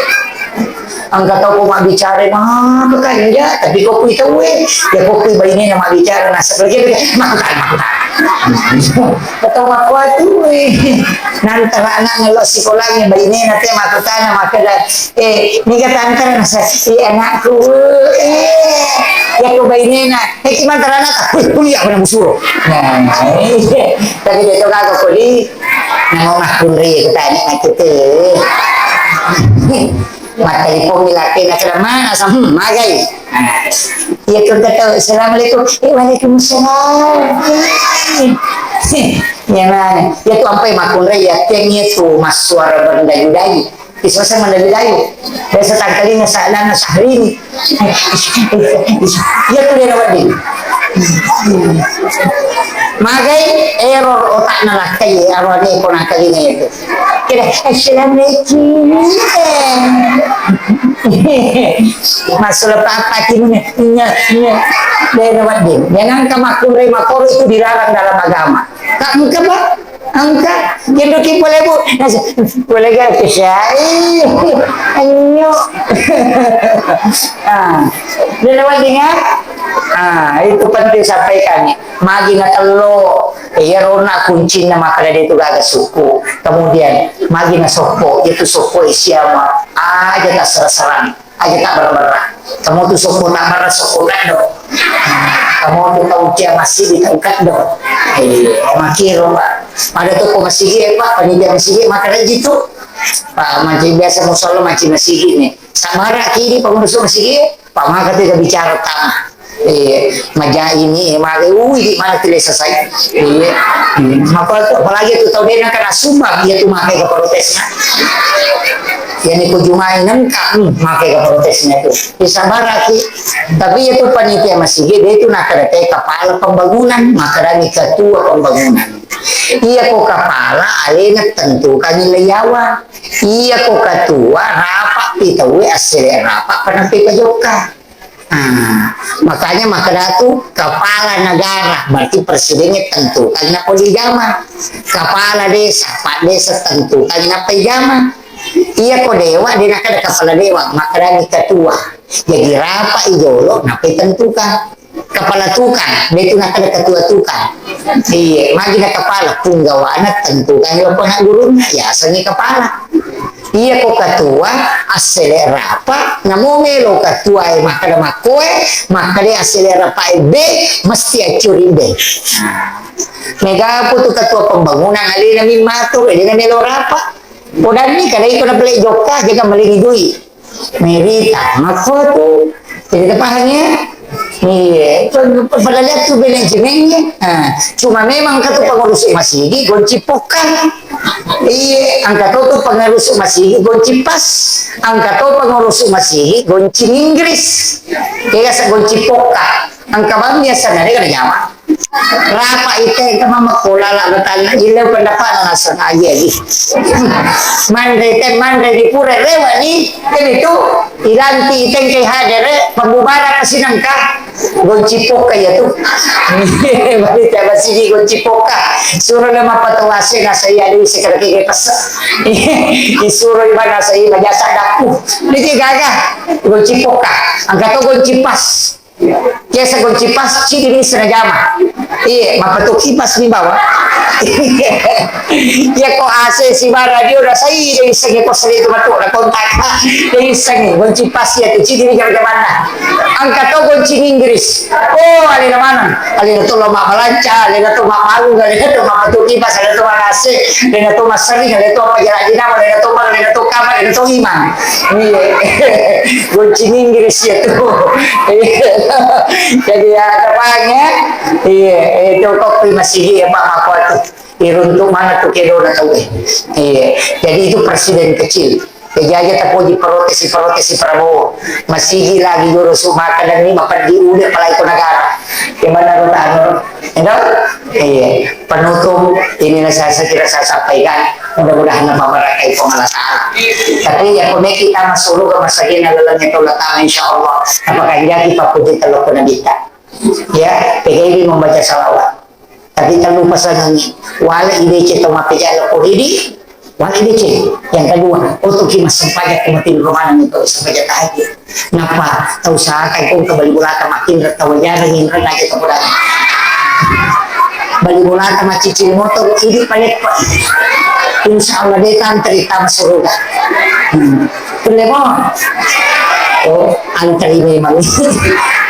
Engka tau ko mabbicara maka kanja, tapi ko kui tauwe, ya ko kui bainena mabbicara, nasaba lagi, makkutana, makkutana. Ko tau makkuatu, eh. Nantara anak ngello sikolangi bainena te makkutana, makkeda, eh, niga tantara nasa, eh, anakku, eh, ya ko bainena, eh, ki mantara anak, wih, kuliah mana musuro. Nah, iya. Tapi dia tu kagak kuli, namo makkunri kutanya makkete. Mattelpong mi lakkainna, "Keda mana?" Sa, "Hmm, magai." Nah, iya tu engka tau, "Assalamualaikum." "Eh, waalaikumsalam." Iya mana? Iya tu ampai makkunrai, iya tiang iya tu massuara berdayu-dayu. Isuasa mendayu-dayu. Biasa tangkalinga sa-, lana Syahrini. Iya tu dena wedding. Magai error otakna lakkai, arwane ko nakalinga itu. Kira, "Assalamualaikum." Masuk papa timnya, nya, nya. Dena wedding. Jangan kamu kurre makoro itu dilarang dalam agama. Kak, engka, Pak? Engka. Jendo ki boleh, Bu? Nasa, boleh gak? Kesai. Ayo. Ah. Dena wedding, ya? Ah, itu penting sampaikan. Magi na tello, iya rona kuncinna makkeda de tu gaga sukku. Kemudian, magi na sokko, itu sokko siama. Aja tak serang-serang. Aja tak berang-berang. Kamu tu sokko tak berang, sokko kaddo. Kamu tu tau cia masih di tau kaddo. Eh, makiro, Pak. Pada tu ko masigi, eh, Pak, panitia masigi, makkeda ji tu. Pak, mancing biasa musola, mancing masigi ni. Sabara kiri, Pak, musola masigi, Pak, maka tu bicara tama. Eh, maja ini, eh, mare, ui, di mana tidak selesai. Iya. Hmm. Apa tu, apalagi tu tau dena kena sumbang, iya tu makai ke protesnya. Yang ikut Jumai nengka, hmm, makai ke protesnya tu. Disabaraki. Tapi itu panitia masigi, dia itu nak ada kepala pembangunan, maka ada ketua pembangunan. Iya ko kepala, alena tentukan nilai yawa. Iya ko ketua, rapat pi tauwe, assele rapat, pa nappai pajokka. Ah, makanya makkeda tu kepala negara, berarti presidennya tentukan nappa dijama. Kepala desa, pak desa tentukan nappa dijama. Iya ko dewa, de nakkeda kepala dewa, makkedani ketua. Jadi rapat i jolo, nappa tentukan. Kepala tukang, de tu nakkeda ketua tukang. Iya, magi na kepala, punggawana tentukan lo pengak gurunna, ya asengi kepala. Iya ko ketua, assele rapat, namo melo ketua e makkeda makkoe, makkeda assele rapat e be, mesti accuri be. Nah, mega apa tu ketua pembangunan, alena mi matur, alena melo rapat. Podanni kada iko na pele jokka, jaga melini dui. Merita, makko tu. Jadi, kita paham ya? Iya, pada lihat tu manajemennya. Nah, cuma memang katu pengurus masigi gonci pokka. Iya, angka to tu pengurus masigi gonci pas. Angka to pengurus masigi gonci Inggris. Iya, sa gonci pokka. Angka bang biasa dari kada jama. Rapa ite engka mammakko lala batanna, ille pendapat naseng aja di. Manre te, manre di pura rewa ni, jadi tu ilanti ite engka hadere, pembubaran masih nengka, gonci pokka ya tu. Balik ya masih di gonci pokka. Suruh le mappatawase nasai ada isi kerja pesa. Disuruh iba nasai bajasa daku. Niki gaga gonci pokka. Angka to gonci pas. Biasa gonci pas, cidi bisa najama. Iya, mappatuki pas mi bawa. Iya ko A C si bara radio rasai, de issengi ko sali tu matu na kontak. De issengi gonci pas ya tu cidi ni jama-jamanna. Angka to gonci Inggris. Oh, alena maneng. Alena to lo mabbalanca, alena to mabbangung, alena to mappatuki pas, alena to manase, alena to massering, alena to apa jalan jinama, alena to mang, alena to kamar, alena to imang. Iya. Gonci Inggris ya tu. Iya. Jadi ya, apa ya? Iya, itu kopi masih ya, Pak, apa tu? Iruntu mana tu kedona tau, eh. Iya. Jadi itu presiden kecil. Jadi aja tapoji protes, protes si Prabowo. Masih lagi juru sumaka dan ini makan di udah apalagi ke negara. Gimana, Rutano? Iya. Penutup, inilah saya, saya kira saya sampaikan. Mudah-mudahan memberkahi Allah Ta'ala. Tapi ya, kone kita masuk ke masagina lalangnya Allah Ta'ala, insya Allah. Apakah jadi papuji telur kena kita? Ya, P G I membaca salawat. Tapi tak lupa sangangi. Wala idece to mapejala ko ridi, wala idece. Yang kedua, otoki massempajang ko mati rumah itu sempajang tahajud. Napa tau usahakan kau ke bali bulata makin tau jarang yang rena aja kemudian. Bali bulata macicil motor ini paleppa. Insya Allah de tantri tama surga. Hmm. Kulle mo. Oh, antri memang.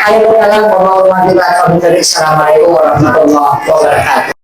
Ayo, kalau mau mati bakal mencari. Assalamualaikum warahmatullahi wabarakatuh.